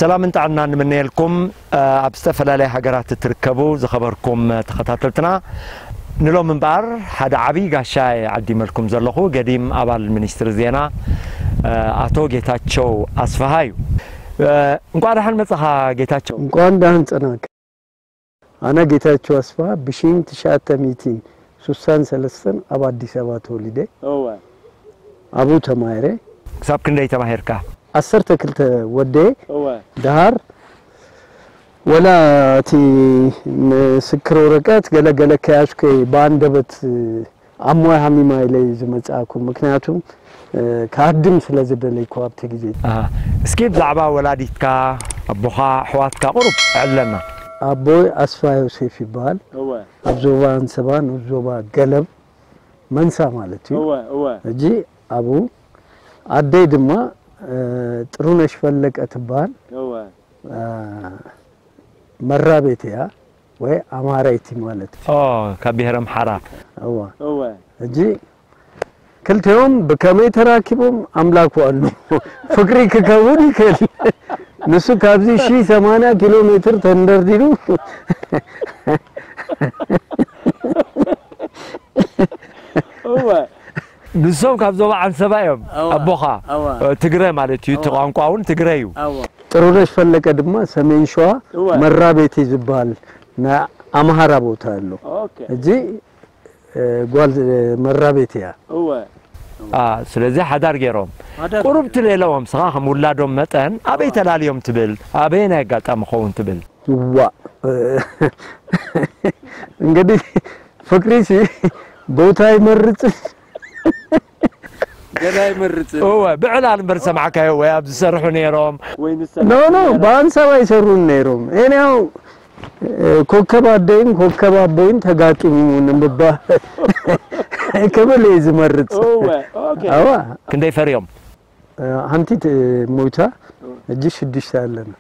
ሰላምን ጥዕናን ንምነየልኩም፣ ኣብ ዝተፈላለያ ሃገራት እትርከቡ ዝኸበርኩም ተኸታተልትና። ንሎም እምበኣር ሓደ ዓብዪ ጋሻ እየ ዓዲመልኩም ዘለኹ፣ ገዲም ኣባል ሚኒስትሪ ዜና፣ ኣቶ ጌታቸው ኣስፍሃ እዩ። እንቋዕ ደሓን መጻኻ ጌታቸው። እንኳን ደህን ጸናክ። ኣነ ጌታቸው ኣስፋ ብሽን ትሽዓተ ሚእትን ሱሳን ሰለስተን ኣብ ኣዲስ ኣበባ ተወሊደ። እወ። ኣብኡ ተማሂረ። ክሳብ ክንደይ ተማሂርካ? ዓሰርተ ክልተ ወደ እወ። ደሃር ወላ እቲ ምስክር ወረቀት ገለ ገለ ከያዝኩ ብኣንደበት ኣብ ሞያ ሃሚማ ኢለ እዩ ዝመጽኣኩም። ምክንያቱ፣ እ፣ ክሃድም ስለ ዝደለይኩ ኣብቲ ግዜ። ኣሃ። እስኪ ብዛዕባ ወላዲትካ፣ ኣቦኻ፣ ኣሕዋትካ ቁሩብ ዕለና። ኣቦይ ኣስፋ ዮሴፍ ይበሃል። እወ። ኣብ ዞባ ኣንሰባ፣ ንኡስ ዞባ ገለብ፣ መንሳ ማለት እዩ። እወ፣ እወ። ሕጂ ኣብኡ፣ ኣደይ ድማ፣ እ፣ ጥሩነሽ ፈለቀ ትበሃል። እወ። እ፣ መራቤት እያ፣ ወይ ኣምሃራይቲ ማለት እዩ። ኦ፣ ካብ ብሄረ ኣምሓራ። እወ። እወ። ሕጂ ክልቲኦም ብከመይ ተራኪቦም ኣምላክ ዋሉ። ፍቅሪ ክከውን ይክእል። ንሱ ካብዚ ሺህ ሰማንያ ኪሎ ሜትር ተንደርዲሩ። እወ። ንሶም ካብ ዞባ ዓንሰባ እዮም። እወ። ኣቦኻ፣ እወ። ትግረ ማለት እዩ፣ እቲ እወ። ቋንቋ እውን ትግረ እዩ። እወ። ጥሩነሽ ፈለቀ ድማ ሰሜን ሸዋ እወ። መራቤቴ ዝበሃል ናይ ኣምሃራ ቦታ ኣሎ። ኦኬ። ሕጂ እ፣ ጓል፣ እ፣ መራቤት እያ። እወ። አ፣ ስለዚ ሓዳር ገይሮም። ሓዳር ቁሩብ ገይሮም። ትሌለዎም፣ ስኻ ከም ውላዶም መጠን፣ ኣበይ እወ። ተላልዮም ትብል? ኣበየናይ ኣጋጣሚ ኸውን ትብል? እዋ። እንግዲህ ፍቅሪሲ ቦታ ይመርጽ። ገና ይመርጽ። እወ፣ ብዕላል እምበር ሰማዕካዮ ወይ ኣብ ዝሰርሑ ነይሮም? ወይ ንሳ ኖ፣ ኖ፣ ብኣንሳብ ኣይሰሩን ነይሮም። እኔ ያው ኮከብ ኣደይን ኮከብ ኣቦይን ተጋጢሙ ንምባል ክብል እየ ዝመርጽ። እወ፣ ኦኬ። ኣዋ። ክንደይ ፈርዮም? ሓንቲ ት-፣ ሞይታ፣ እወ። ሕጂ ሽዱሽተ ኣለና።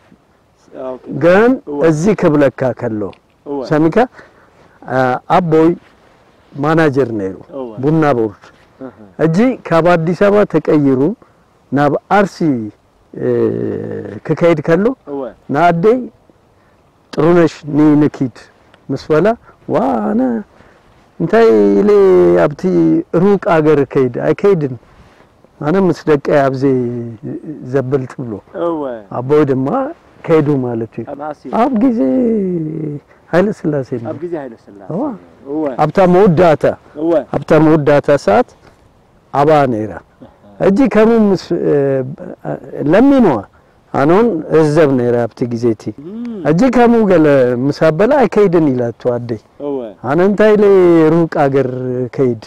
ኦኬ። ግን እወ። እዚ ክብለካ ከሎ፣ እወ። ሰሚካ፣ ኣቦይ ማናጀር ነይሩ፣ እወ። ቡና ቦርድ። እህ። ሕጂ ካብ ኣዲስ ኣበባ ተቀይሩ ናብ ኣርሲ እ፣ ክከይድ ከሎ፣ እወ። ንኣደይ ጥሩነሽ ኒ-፣ ንኪድ ምስ በላ፣ ዋ፣ ኣነ እንታይ ኢለ ኣብቲ ሩቅ ኣገር ከይድ? ኣይከይድን። ኣነ ምስ ደቀይ ኣብዚ ዘብል ትብሎ። እወ። ኣቦይ ድማ ከይዱ ማለት እዩ። ኣብ ኣሲ። ኣብ ግዜ ሃይለ ስላሴ ነው። ኣብ ግዜ ሃይለ ስላሴ። እወ። እወ። ኣብታ መወዳእታ፣ እወ። ኣብታ መወዳእታ ሰዓት ኣባ ነይራ። ሕጂ ከምኡ ምስ፣ እ፣ ለሚንዋ፣ ኣነውን እዘብ ነይረ ኣብቲ ግዜ እቲ። እም። ሕጂ ከምኡ ገለ ምስ ኣበላ ኣይከይድን ኢላቶ ኣደይ። እወ። ኣነ እንታይ ኢለ ሩቅ ኣገር ከይድ?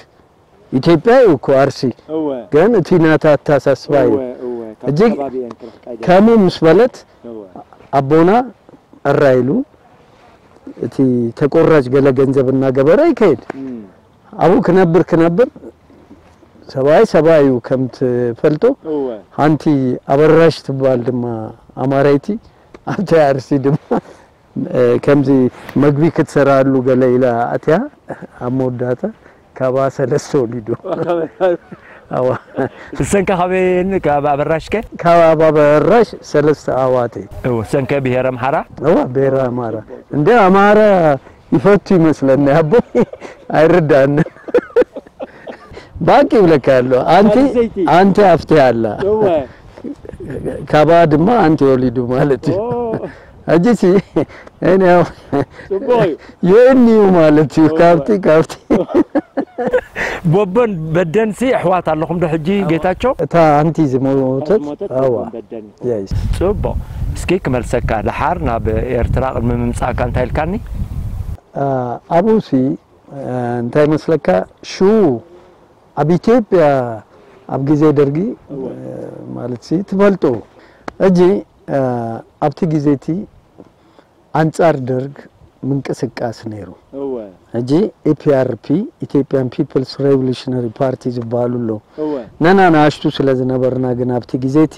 ኢትዮጵያ እዩ እኮ ኣርሲ። እወ። ግን እቲ ናታ ኣተሓሳስባ እዩ። እወ፣ እወ። ካብ ሕጂ ከባቢአን ክረሕቃ ይደሊ። ከምኡ ምስ በለት እወ። ኣቦና ዕራ ኢሉ እቲ ተቆራጭ ገለ ገንዘብ እናገበረ ይከይድ። እም። ኣብኡ ክነብር ክነብር ሰብኣይ ሰብኣይ እዩ ከም ትፈልጦ። እወ። ሓንቲ ኣበራሽ ትበሃል ድማ ኣማራይቲ ኣብቲ ኣርሲ ድማ፣ እ፣ ከምዚ መግቢ ክትሰራሉ ገለ ኢላ ኣትያ ኣብ መወዳእታ ካብኣ ሰለስተ ወሊዱ። ኣዋ። እሰንከ ካበየን ካብ ኣበራሽከ? ካብ ኣበራሽ ሰለስተ ኣዋተይ። እወ፣ እሰንከ ብሄረ ኣምሓራ? እወ፣ ብሄረ ኣምሓራ። እንደ ኣምሓራ ይፈቱ ይመስለኒ ኣቦይ። ኣይርዳእን። ባቂ ይብለካ ኣሎ። ኣንቲ፣ ኣንቲ ዘይቲ። ኣንቲ ኣብቲ ኣላ። እወ። ካባ ድማ ኣንቲ ወሊዱ ማለት እዩ። ኦ። ሕጂ ሲ፣ እኔ ያው ጽቡቅ እዩ። የእኒ እዩ ማለት እዩ። እወ። ካብቲ፣ ካብቲ። ቦቦን በደንሲ ኣሕዋት ኣለኹም ዶ ሕጂ ኣዎ። ጌታቸው? እታ ኣንቲ ዝሞተት? ዝሞተት ኣዋ። ቦቦን በደን። የስ። ጽቡቅ። እስኪ ክመልሰካ፣ ደሓር ናብ ኤርትራ ቅድሚ ምምጻእካ እንታይ ኢልካኒ? አ፣ ኣብኡሲ፣ አ፣ እንታይ መስለካ? ሽው ኣብ ኢትዮጵያ ኣብ ግዜ ደርጊ፣ እወ። አ፣ ማለትሲ ትፈልጡ። ሕጂ፣ አ፣ ኣብቲ ግዜ እቲ ኣንጻር ደርግ ምንቅስቃስ ነይሩ። እወ። ሕጂ ኢ ፒ ኣር ፒ፣ ኢትዮጵያን ፒፕልስ ሬቮሉሽነሪ ፓርቲ ዝበሃሉ ኣለዉ። እወ። ነና ንኣሽቱ ስለ ዝነበርና ግን ኣብቲ ግዜ እቲ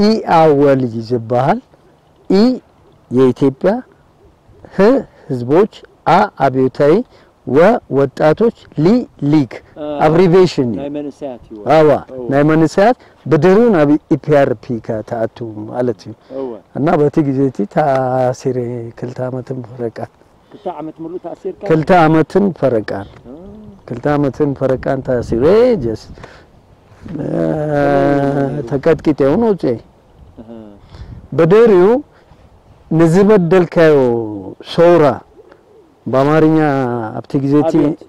ኢ ኣወል እዩ ዝበሃል። ኢ የኢትዮጵያ፣ ህ ህዝቦች፣ ኣ ኣብዮታዊ፣ ወወጣቶች ሊ ሊግ፣ አ፣ ኣብሪቬሽን እዩ። ናይ መንእሰያት እዩ። ኣዋ እወ። ናይ መንእሰያት ብድሕሪኡ ናብ ኢፒኣርፒ ኢካ ትኣቱ ማለት እዩ። እወ። እና በቲ ግዜ እቲ ታሲረ ክልተ ዓመትን ፈረቃን ክልተ ዓመት ሙሉእ ተኣሲርካ? ክልተ ዓመትን ፈረቃን እ፣ ክልተ ዓመትን ፈረቃን ታሲረ። ጀስ ተቀጥቂጠ እውን ወፅኤ። እህ፣ ብድሕሪኡ ንዝበደልካዮ ሰውራ ብኣማርኛ ኣብቲ ግዜ እቲ ኣብዮት።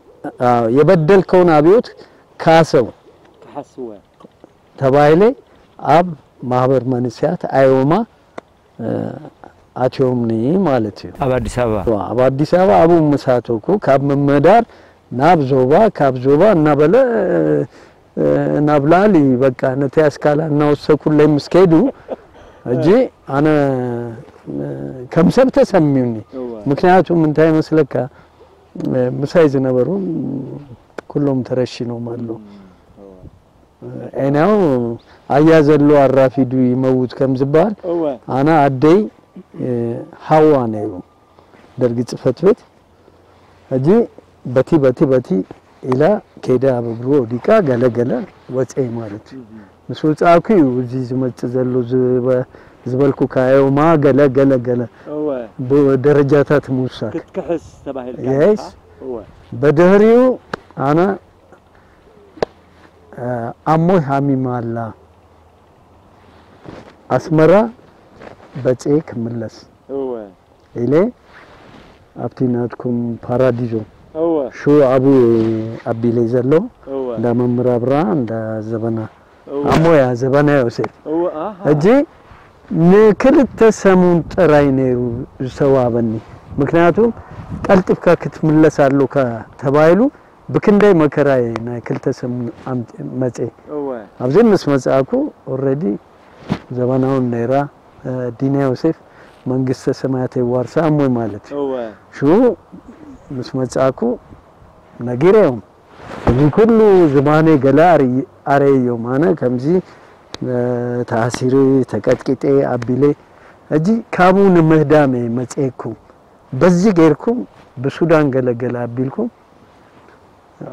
ኣዎ፣ የበደልከውን ኣብዮት ካሰው ክሓስወ ተባሂለ ኣብ ማህበር መንእሰያት ኣዮማ ኣትዮምኒ ማለት እዩ። ኣብ ኣዲስ ኣበባ ኣብ ኣዲስ ኣበባ ኣብኡ ምስ ኣተውኩ ካብ ምምሕዳር ናብ ዞባ ካብ ዞባ እናበለ እ፣ ናብ ላዕሊ በቃ ነቲ ኣስካላ እናወሰኩለይ ምስ ከይዱ ሕጂ ኣነ እ፣ ከም ሰብ ተሰሚዩኒ። እወ። ምክንያቱም እንታይ መስለካ እ፣ ምሳይ ዝነበሩ ኩሎም ተረሺኖም ኣለዉ። እወ። ኤናው ኣያ ዘሎ ኣራፊዱ ይመውት ከም ዝበሃል እወ። ኣነ ኣደይ እ፣ ሃዋ ነይሩ ደርጊ ጽሕፈት ቤት ሕጂ በቲ በቲ በቲ ኢላ ከይደ ኣብ እግሩ ወዲቃ ገለ ገለ ወፀ ማለት እዩ። ምስ ውፃእኩ እዩ እዚ ዝመፅእ ዘሎ ዝበ- ዝበልኩካ ዮማ ገለ ገለ ገለ እወ። ብደረጃታት ምውሳክ ክትክሕስ ተባሂልካ የስ። ኢኻ? እወ። በድሕሪኡ ኣነ እ፣ ኣሞይ ሃሚማ ኣላ ኣስመራ በፅየ ክምለስ እወ። ኢለ ኣብቲ ናትኩም ፓራዲዞ እወ። ሽው ኣብኡ ኣቢለ ዘሎ እወ። እንዳ መምህር ኣብራ እንዳ ዘበና እወ። ኣሞያ ዘበና ዮሴፍ እወ። ኣሃ። ሕጂ ንክልተ ሰሙን ጥራይ ነይሩ ዝተዋበኒ። ምክንያቱ ቀልጢፍካ ክትምለስ ኣሎካ ተባሂሉ ብክንደይ መከራየ ናይ ክልተ ሰሙን ኣምጥ- መጼ እወ። ኣብዚ ምስ መጻእኩ ኦረዲ ዘበናውን ነይራ እ፣ ዲና ዮሴፍ መንግስተ ሰማያት የዋርሳ እሞይ ማለት እዩ። እወ። ሽኡ ምስ መጻእኩ ነጊረዮም እዚ ኩሉ ዝማነ ገለ ኣርይ- ኣረየዮም ኣነ ከምዚ እ፣ ተኣሲረ ተቀጥቂጠ ኣቢለ ሕጂ ካብኡ ንምህዳም እየ መጺኤኩም በዚ ጌርኩም ብሱዳን ገለ ገለ ኣቢልኩም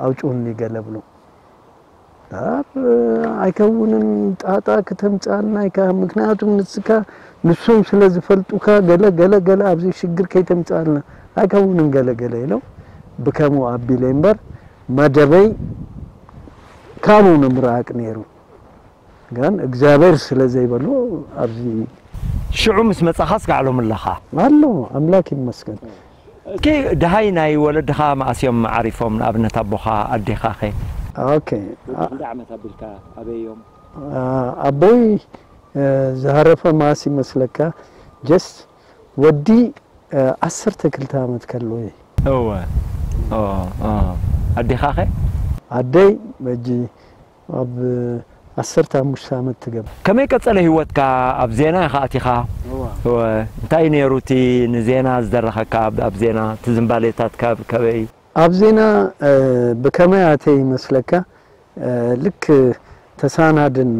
ኣውጭውኒ ገለ ብሎ ዳር ኣይከውንን ጣጣ ክተምጻልና ኢካ ምክንያቱም ንስካ ንሶም ስለ ዝፈልጡካ ገለ ገለ ገለ ኣብዚ ሽግር ከይተምጻልና ኣይከውንን ገለ ገለ ኢሎም ብከምኡ ኣቢለ እምበር መደበይ ካብኡ ንምራቅ ነይሩ ግን እግዚኣብሔር ስለ ዘይበሎ ኣብዚ ሽዑ ምስ መጻኻስ ጋዕሎም ኣለኻ ኣሎ ኣምላክ ይመስገን እስኪ ድሃይ ናይ ወለድኻ መኣስዮም ዓሪፎም ንኣብነት ኣቦኻ ኣዴኻ ኸ ኦኬ ወዲ ክንደይ ዓመት ኣቢልካ ኣበዮም? ኣቦይ ዝሃረፈ ማስ ይመስለካ ጀስት ወዲ ዓሰርተ ክልተ ዓመት ከለዎ እየ እወ ኦ፣ ኦ። ኣዴኻ ኸ ኣደይ በጂ ኣብ ዓሰርተ ሓሙሽተ ዓመት ትገብር ከመይ ቀጸለ ህይወትካ ኣብ ዜና ኢኻ ኣቲኻ እዋ። እወ እንታይ ነይሩ እቲ ንዜና ዝደረኸካ ኣብ- ኣብ ዜና እቲ ዝምባሌታትካ ከበይ ኣብ ዜና እ፣ ብከመይ ኣተ ይመስለካ እ፣ ልክ ተሳናድን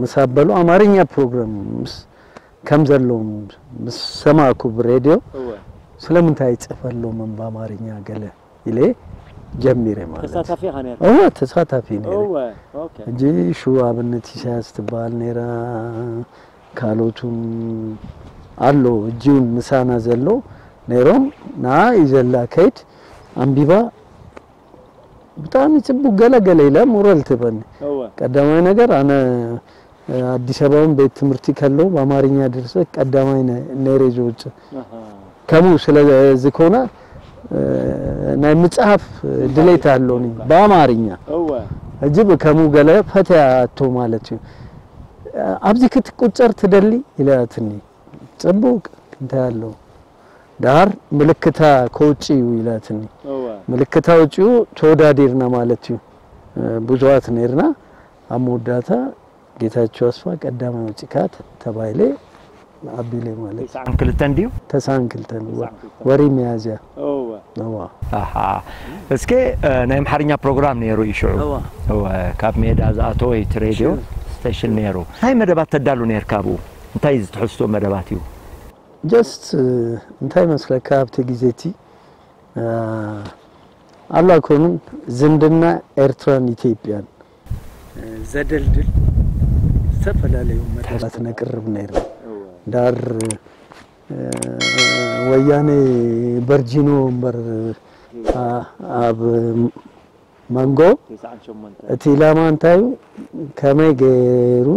ምስ ኣበሉ ኣማርኛ ፕሮግራም ምስ ከም ዘለዎም ምስ ሰማእኩ ብሬድዮ እወ። ስለምንታይ ይፅፈሎምን ብኣማርኛ ገለ ኢለ ጀሚረ ማለት ተሳታፊ ኢኻ ነርካ? እወ ተሳታፊ ነይረ እወ። ኦኬ። ሕጂ ሽው ኣብነት ኢሳያስ ትበሃል ነይራ ካልኦቱን ኣሎ ሕጂ እውን ምሳና ዘሎ ነይሮም ንዓ እዩ ዘላ ከይድ ኣንቢባ ብጣዕሚ ፅቡቅ ገለ ገለ ኢለ ሞራል ትበኒ እወ። ቀዳማይ ነገር ኣነ ኣዲስ ኣበባ እውን ቤት ትምህርቲ ከለዉ ብኣማርኛ ድርሰት ቀዳማይ ነ- ነይረ ዝውፅእ ኣሃ። ከምኡ ስለ ዝኾነ እ፣ ናይ ምፅሓፍ ድሌት ኣሎኒ ብኣማርኛ እወ። ሕጂ ብከምኡ ገለ ፈትያ ኣቶ ማለት እዩ ኣብዚ ክትቁፀር ትደሊ ኢላትኒ ፅቡቅ እንታይ ኣሎ ዳር ምልክታ ከውጭ እዩ ኢላትኒ እወ። ምልክታ ውጭኡ ተወዳዲርና ማለት እዩ እ፣ ብዙሃት ነይርና ኣብ መወዳእታ ጌታቸው ኣስፋ ቀዳማይ ወፂካ ተባሂለ ኣቢለ ማለት እዩ ተስዓን ክልተን ድዩ ተስዓን ክልተን እወ ተስዓን ክልተን። ወሪ ሚያዝያ እወ። እዋ ኣሓ እስኪ እ፣ ናይ ኣምሓርኛ ፕሮግራም ነይሩ እዩ ሽዑ እዋ። እወ፣ ካብ ሜዳ ዝኣተወ እቲ ሬድዮ ስቴሽን ነይሩ እንታይ መደባት ተዳሉ ነይርካ ኣብኡ እንታይ እዩ ዝትሕዝቶ መደባት እዩ ጀስት እንታይ መስለካ ኣብቲ ግዜ እቲ እ፣ ኣሉ ኣይኮኑን ዝምድና ኤርትራን ኢትዮጵያን ዘደልድል ዝተፈላለዩ መድረኻት ነቅርብ ነይርና። ዳር ወያኔ በርጂኖ እምበር ኣብ መንጎ እቲ ኢላማ እንታይ እዩ? ከመይ ገይሩ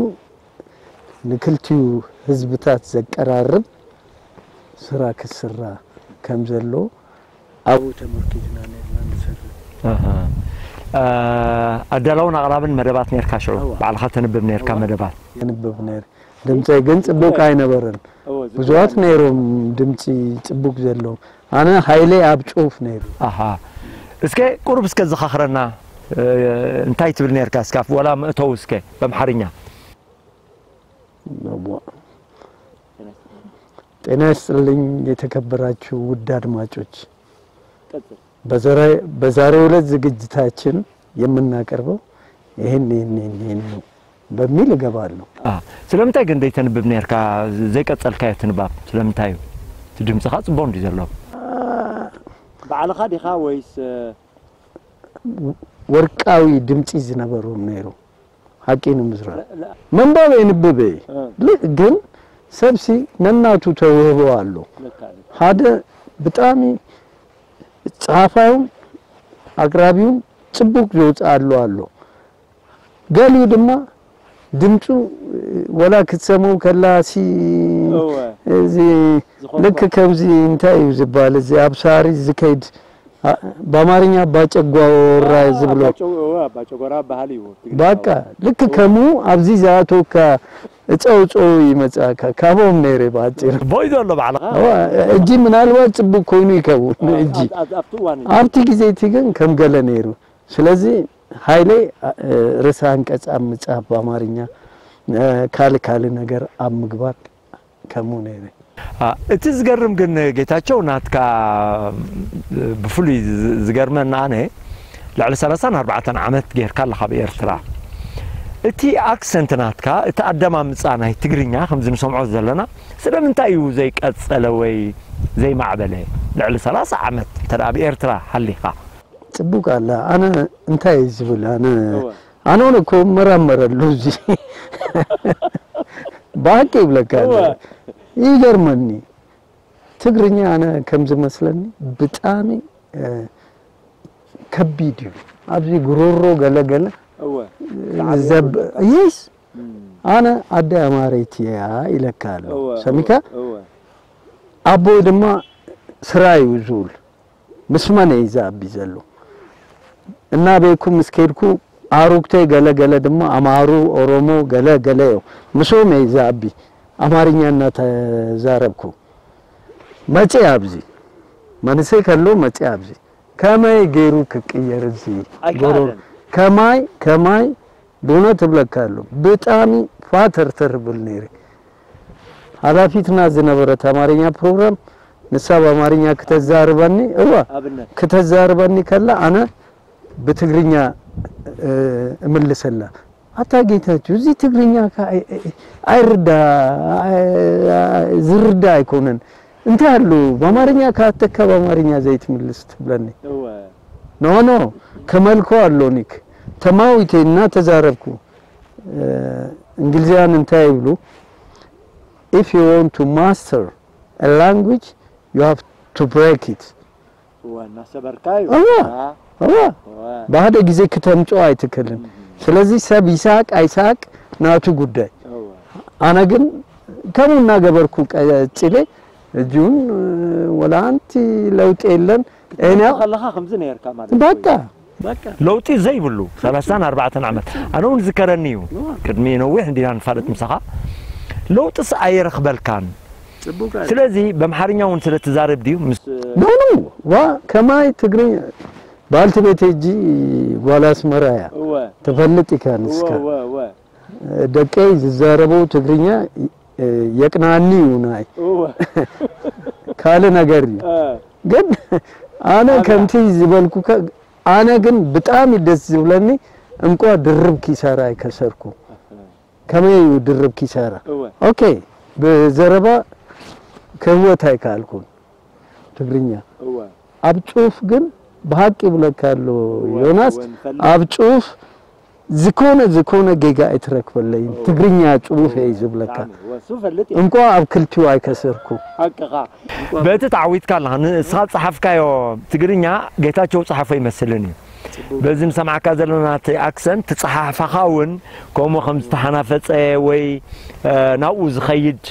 ንክልቲኡ ህዝብታት ዘቀራርብ ስራ ክስራ ከም ዘሎ ኣብኡ ተመርኪዝና ነርና ንሰርሕ። ኣዳላውን ኣቕራብን መደባት ነርካ ሽዑ ባዕልኻ ተንብብ ነርካ መደባት። የንብብ ነር። ድምፀይ ግን ፅቡቅ ኣይነበረን። ብዙዋት ነይሮም ድምፂ ፅቡቅ ዘለዎም። ኣነ ሃይለይ ኣብ ፅሁፍ ነይሩ። ኣሃ። እስከ ቁሩብ እስከ ዘኻኽረና። እንታይ ትብል ነርካ እስካ ወላ መእተው እስከ በምሓርኛ። ጤና ይስጥልኝ የተከበራችሁ ውድ አድማጮች፣ በዛሬው ዕለት ዝግጅታችን የምናቀርበው ይህን ይህን ይህን ይህን ነው በሚል እገባለሁ። ስለምንታይ ግን ደይተንብብ ነርካ? ዘይቀጸልካዮ ትንባብ ስለምንታይ እዩ? እቲ ድምፅኻ ፅቡቅ እንዲ ዘሎ። ባዕልኻ ዲኻ ወይስ ወርቃዊ ድምፂ ዝነበሮም ነይሩ። ሓቂ ንምዝራብ መንባብ የንብብ እየ። ግን ሰብሲ ነናቱ ተውህቦ ኣሎ። ሓደ ብጣዕሚ ጸሓፋዩን ኣቅራቢውን ጽቡቅ ዘውፅኣሉ ኣሎ። ገሊኡ ድማ ድምፁ ወላ ክትሰምዑ ከላ ሲ እዚ ልክ ከምዚ እንታይ እዩ ዝበሃል እዚ ኣብ ሳሪ ዝከይድ ብኣማርኛ ባጨጓወራ ዝብሎ። ባጨጎራ ባህል እዩ። በቃ ልክ ከምኡ ኣብዚ ዝኣተውካ እፀውፀው ይመፅኣካ። ካብኦም ነይረ ብኣፂር። ቦይ ዘሎ ባዕልኻ። ሕጂ ምናልባት ፅቡቅ ኮይኑ ይከውን ሕጂ። ኣብቲ ግዜ እቲ ግን ከም ገለ ነይሩ። ስለዚ ሓይለይ ርእሰ ኣንቀጽ ኣብ ምጽሓፍ ብኣማርኛ ካልእ ካልእ ነገር ኣብ ምግባር ከምኡ ነይረ። እቲ ዝገርም ግን ጌታቸው ናትካ ብፍሉይ ዝገርመና ኣነ ልዕሊ ሰላሳን ኣርባዕተን ዓመት ጌርካ ኣለኻ ኣብ ኤርትራ። እቲ ኣክሰንት ናትካ እቲ ኣደማምጻ ናይ ትግርኛ ከምዚ ንሰምዖ ዘለና ስለምንታይ እዩ ዘይቀጸለ ወይ ዘይማዕበለ? ልዕሊ ሰላሳ ዓመት እንተ ኣብ ኤርትራ ሃሊኻ ጽቡቅ ኣላ። ኣነ እንታይ ዝብል ኣነ ኣነ ሆነ እኮ መራመረሉ እዚ ባቂ ይብለካ ይገርመኒ። ትግርኛ ኣነ ከም ዝመስለኒ ብጣሚ ከቢድ እዩ። ኣብዚ ጉሮሮ ገለገለ እወ ይስ ኣነ ኣደ ኣማረይቲ እያ ኢለካ ኣሎ ሰሚካ ኣቦይ ድማ ስራ እዩ ዝውል ምስ መን እዩ ዝኣቢ ዘሎ? እናበይኩ ምስ ከድኩ ኣሩግተይ ገለ ገለ ድማ ኣማሩ፣ ኦሮሞ ገለ ገለ እዮም። ምስኦም እየ ዝኣቢ ኣማርኛ እናተዛረብኩ መፅእ ኣብዚ መንእሰይ ከሎ መፅእ ኣብዚ ከመይ ገይሩ ክቅየር እዚ ጎሮ ከማይ ከማይ ብእውነት እብለካ ኣሎ ብጣሚ ፋተርተር ብል ነይረ። ሓላፊትና ዝነበረት ኣማርኛ ፕሮግራም ንሳ ብኣማርኛ ክተዛርበኒ እዋ ኣብነት ክትዛርበኒ ከላ ኣነ ብትግርኛ እ፣ እምልሰላ። ኣታ ጌታቸው እዚ ትግርኛ ከ ኣይ- ኣይ- ኣይርዳ ኣይ- ዝርዳ ኣይኮነን። እንታይ ኣሎ ብኣማርኛ ካተካ ብኣማርኛ ዘይትምልስ ትብለኒ። እወ ኖ ኖ ከመልኮ ኣሎ ኒክ ተማዊተ እናተዛረብኩ እ፣ እንግሊዝያን እንታይ ይብሉ? If you want to master a language, you have to break it. እወ እናሰበርካ እዩ እወ አ፣ እወ እወ ብሓደ ግዜ ክተምፅኦ ኣይትክልን። ስለዚ ሰብ ይስሓቅ ኣይስሓቅ ናቱ ጉዳይ። እወ ኣነ ግን ከምኡ እናገበርኩ ቀፂለ እጅውን ወላ ኣንቲ ለውጢ የለን። ክትመርጥ እኔ ከለኻ ከምዚ ነይርካ ማለት እዩ። በቃ በቃ ለውጢ ዘይብሉ ሰላሳን ኣርባዕተን ዓመት ኣነ እውን ዝከረኒ እዩ። ቅድሚ ነዊሕ እንዲና ንፋለጥ ምሳኻ ለውጥስ ኣየረኽበልካን። ጽቡቅ ኣለ። ስለዚ በምሓርኛ እውን ስለ ትዛረብ ድዩ ምስ ኖ ኖ ዋ ከማይ ትግርኛ ባልቲ ቤት እጂ ጓል ኣስመራ እያ። እወ ተፈልጥ ኢካ እወ ንስካ እወ እወ ደቀይ ዝዛረበው ትግርኛ የቅናኒ እዩ ናይ እወ ካልእ ነገር እዩ። እ ግን ኣነ ከምቲ ዝበልኩካ ኣነ ግን ብጣዕሚ ደስ ዝብለኒ እንኳ ድርብ ኪሳራ ኣይከሰርኩ ከመይ እዩ ድርብ ኪሳራ እወ ኦኬ ብዘረባ ክህወት ኣይከኣልኩን ትግርኛ እወ ኣብ ጽሁፍ ግን ብሓቂ ይብለካ ኣሎ ዮናስ፣ ኣብ ጽሑፍ ዝኾነ ዝኾነ ጌጋ ኣይትረክበለይን። ትግርኛ ጽሑፍ እየ ዝብለካ። እንኳ ኣብ ክልቲኡ ኣይከሰርኩ። ሓቅኻ። በቲ ተዓዊትካ ኣለኻ። ንስኻ ዝጸሓፍካዮ ትግርኛ ጌታቸው ጸሓፎ ይመስልን እዩ። በዚ ንሰምዓካ ዘለና እቲ ኣክሰንት፣ እቲ ጸሓሕፋኻ እውን ከምኡ ከም ዝተሓናፈጸ ወይ ናብኡ ዝኸይድ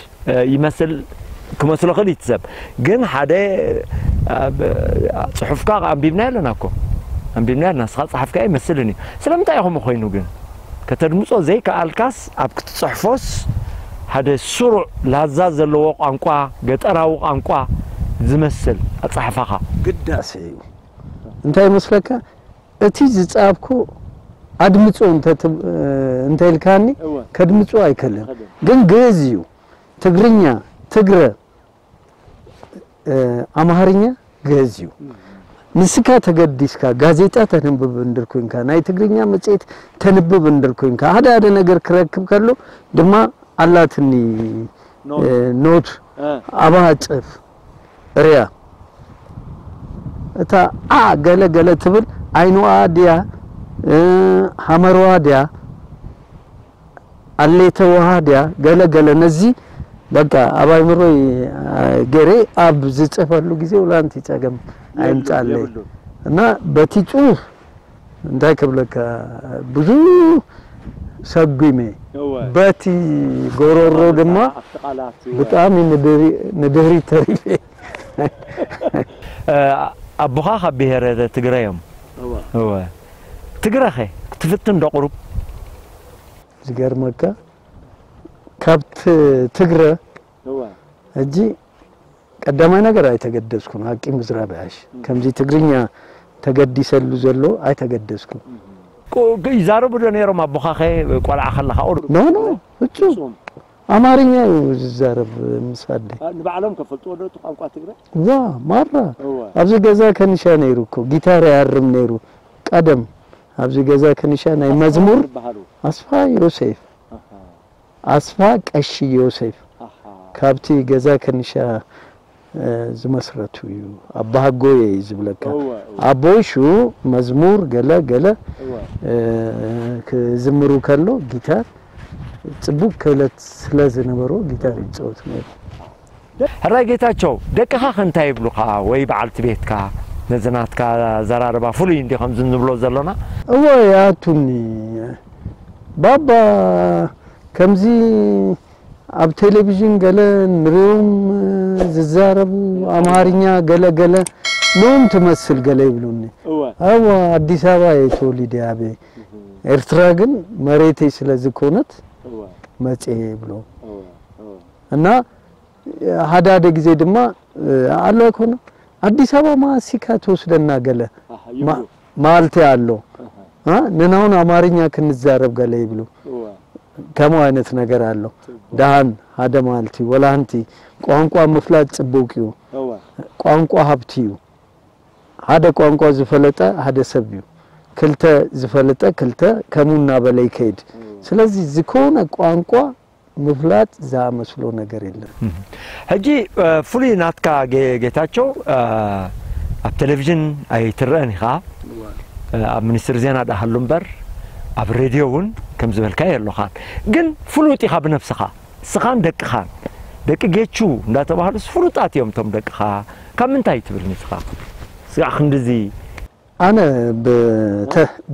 ይመስል ክመስሎ ክእል እዩ እቲ ሰብ። ግን ሓደ ጽሑፍካ ኣንቢብናዮ ኣለና እኮ። ኣንቢብናዮ ኣለና። ንስኻ ዝጸሓፍካዮ ይመስልን እዩ። ስለምንታይ እዩ ከምኡ ኮይኑ ግን? ከተድምጾ ዘይከኣልካስ ኣብ ክትጽሕፎስ ሓደ ስሩዕ ላዛ ዘለዎ ቋንቋ፣ ገጠራዊ ቋንቋ ዝመስል ኣጸሓሕፋኻ። ግዳሰ እዩ። እንታይ ይመስለካ? እቲ ዝጻብኩ ኣድምጾ እንተ ኢልካኒ ከድምጾ ኣይከልን። ግን ግእዝ እዩ። ትግርኛ፣ ትግረ፣ ኣምሃርኛ፣ ግእዝ እዩ። ንስካ ተገዲስካ ጋዜጣ ተንብብ እንድር ኮንካ፣ ናይ ትግርኛ መጽሔት ተንብብ እንድር ኮንካ፣ ሓደ ሓደ ነገር ክረክብ ከሎ ድማ ኣላትኒ ኖት ኣባጽፍ ርያ እታ ዓ ገለ ገለ ትብል ዓይንዋ ድያ ሃመርዋ ድያ ኣሌተዋ ድያ ገለ ገለ ነዚ በቃ ኣብ ኣይምሮይ ገሬ ኣብ ዝጽፈሉ ግዜ ውላንቲ ጸገም ኣይምጻለይ እና በቲ ጽሑፍ እንታይ ክብለካ ብዙ ሰጒመ በቲ ጎሮሮ ድማ ብጣዕሚ ንድህሪት ተሪፈ። ኣቦኻ ካብ ብሄረ ትግረ እዮም። እወ ትግረኸ ክትፍትን ዶ ቁሩብ? ዝገርመካ ካብ ትግረ ሕጂ ቀዳማይ ነገር ኣይተገደስኩን፣ ሓቂ ምዝራብ ያሽ ከምዚ ትግርኛ ተገዲሰሉ ዘሎ ኣይተገደስኩን። ይዛረቡ ዶ ነይሮም ኣቦኻኸ ቆልዓ ከለኻ? ኖ ኖ ፍጹም ኣማርኛ እዩ ዝዛረብ ምስ ኣደይ። ንባዕሎም ከፈልጥዎ ዶ እቲ ቋንቋ ትግረ? ዋ ማራ ኣብዚ ገዛ ከንሻ ነይሩ እኮ ጊታር ይሃርም ነይሩ ቀደም ኣብዚ ገዛ ከንሻ ናይ መዝሙር ኣስፋ ዮሴፍ ኣስፋ ቀሺ ዮሴፍ ካብቲ ገዛ ከንሻ ዝመስረቱ እዩ። ኣባሃጎየ እዩ ዝብለካ። ኣቦይ ሽኡ መዝሙር ገለ ገለ ክዝምሩ ከሎ ጊታር ጽቡቅ ክእለት ስለ ዝነበሮ ጊታር ይጻወት ነይሩ። ሕራይ ጌታቸው፣ ደቅኻ ከ እንታይ ይብሉኻ? ወይ በዓልቲ ቤትካ ነዚ ናትካ ኣዘራርባ ፍሉይ እንዲ ከምዚ ንብሎ ዘሎና? እወ ይኣቱኒ ባባ ከምዚ ኣብ ቴሌቪዥን ገለ ንሪኦም ዝዛረቡ ኣምሃርኛ ገለ ገለ ኖም ትመስል ገለ ይብሉኒ። እወ ኣዲስ ኣበባ እየ ተወሊደ ዓብየ። ኤርትራ ግን መሬተይ ስለ ዝኾነት መጽየ ይብሉ እና ሓደ ሓደ ግዜ ድማ ኣሎ ኣይኮነ ኣዲስ ኣበባ ማሲካ ትወስደና ገለ ማልቲ ኣሎ ንናውን ኣማርኛ ክንዛረብ ገለ ይብሉ ከምኡ ዓይነት ነገር ኣሎ ደሃን ሓደ ማልቲ ወላ ሓንቲ ቋንቋ ምፍላጥ ጽቡቅ እዩ ቋንቋ ሃብቲ እዩ ሓደ ቋንቋ ዝፈለጠ ሓደ ሰብ እዩ ክልተ ዝፈለጠ ክልተ ከምኡ እናበለ ይከይድ ስለዚ ዝኾነ ቋንቋ ምፍላጥ ዝኣመስሎ ነገር የለን። ሕጂ ፍሉይ ናትካ ጌታቸው ኣብ ቴሌቪዥን ኣይትረአን ኢኻ ኣብ ሚኒስትሪ ዜና ዳሃሉ እምበር ኣብ ሬድዮ እውን ከም ዝበልካዮ የሎኻን ግን ፍሉጥ ኢኻ ብነብስኻ ስኻን ደቅኻን ደቂ ጌቹ እንዳተባህሉስ ፍሉጣት እዮም እቶም ደቅኻ ካብ ምንታይ ትብል ንስኻ ስጋዕ ክንድዚ ኣነ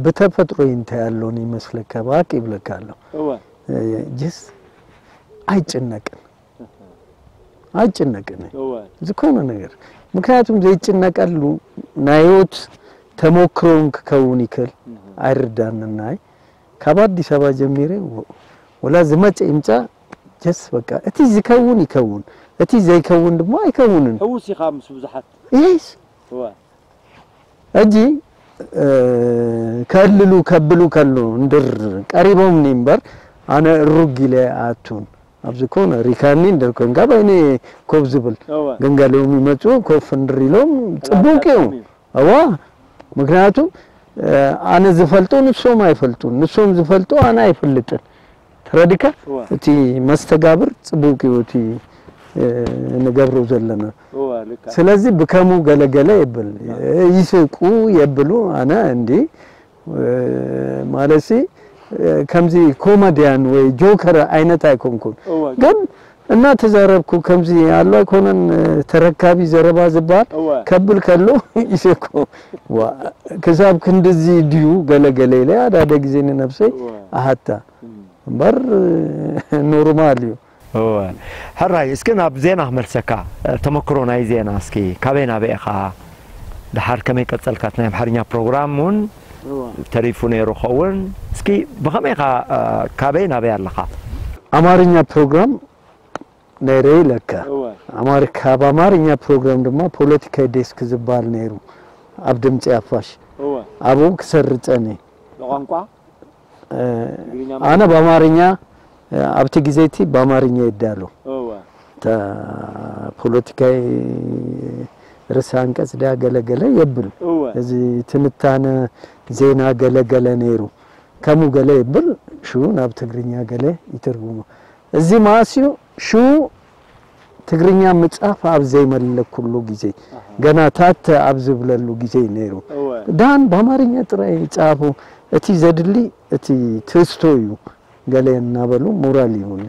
ብተፈጥሮይ እንታይ ኣሎኒ ይመስለካ ብሓቂ ይብለካ ኣሎ ጅስ ኣይጭነቅን ኣይጭነቅን ዝኾነ ነገር ምክንያቱም ዘይጭነቀሉ ናይ ህይወት ተሞክሮን ክከውን ይክእል ኣይርዳንናይ ካብ ኣዲስ ኣበባ ጀሚረ ወላ ዝመፀ ይምፃ ጀስ በቃ እቲ ዝከውን ይከውን እቲ ዘይከውን ድማ ኣይከውንን ሕውስ ኢኻ ምስ ብዙሓት ይስ ሕጂ ከእልሉ ከብሉ ከሉ እንድር ቀሪቦምኒ እምበር ኣነ እሩግ ኢለ ኣቱን ኣብዚ ኮነ ሪካኒ እንድር ኮንካ በይነ ኮፍ ዝብል ግን ገሊኦም ይመፁ ኮፍ እንድር ኢሎም ፅቡቅ እዩ እዋ ምክንያቱ ኣነ ዝፈልጦ ንሶም ኣይፈልጡን ንሶም ዝፈልጡ ኣነ ኣይፈልጥን ተረዲካ እቲ መስተጋብር ፅቡቅ እዩ እቲ እ፣ ንገብሮ ዘለና። እወ ልክዕ። ስለዚ ብከሙ ገለገለ የብል ይስቁ የብሉ። ኣነ እንዲ፣ እ፣ ማለትሲ፣ እ፣ ከምዚ ኮመድያን ወይ ጆከር ዓይነት ኣይኮንኩን። እወ ግን እናተዛረብኩ ከምዚ ኣሎ ኣይኮነን፣ እ፣ ተረካቢ ዘረባ ዝበሃል እወ ከብል ከሎ ይስቁ። ዋ፣ ክሳብ ክንድዚ ድዩ ገለገለ ኢለ ኣዳደ ግዜ ንነብሰይ እወ ኣሃታ እም። እምበር ኖርማል እዩ። እወ። ሕራይ፣ እስኪ ናብ ዜና ክመልሰካ። ተመክሮ ናይ ዜና እስኪ ካበይ ናበይ ኢኻ? ድሓር ከመይ ቀጸልካ? እቲ ናይ ኣምሓርኛ ፕሮግራም እውን እወ ተሪፉ ነይሩ ኸውን። እስኪ ብኸመይ ኢኻ፣ እ፣ ካበይ ናበይ ኣለኻ? ኣማርኛ ፕሮግራም ነይረ ኢለካ። እወ ኣማሪ-፣ ካብ ኣማርኛ ፕሮግራም ድማ ፖለቲካዊ ዴስክ ዝበሃል ነይሩ። ኣብ ድምፂ ኣፋሽ እወ ኣብኡ ክሰርፀኒ ብቋንቋ እ፣ ትግርኛ ኣነ ብኣማርኛ፣ እ፣ ኣብቲ ግዜ እቲ ብኣማርኛ ይዳሎ። እወ እታ ፖለቲካዊ ርእሰ ኣንቀጽ ድያ ገለገለ የብል። እወ እዚ ትንታነ ዜና ገለገለ ነይሩ። ከምኡ ገለ የብል። ሽኡ ናብ ትግርኛ ገለ ይትርጉሞ። እዚ መኣስ እዩ? ሽኡ ትግርኛ ምጻፍ ኣብ ዘይመለኩሉ ግዜ፣ ገና ታተ ኣብ ዝብለሉ ግዜ ነይሩ። እወ ዳን ብኣማርኛ ጥራይ ጻፉ፣ እቲ ዘድሊ እቲ ትሕዝቶ እዩ ገለ እናበሉ ሞራል ይሁን።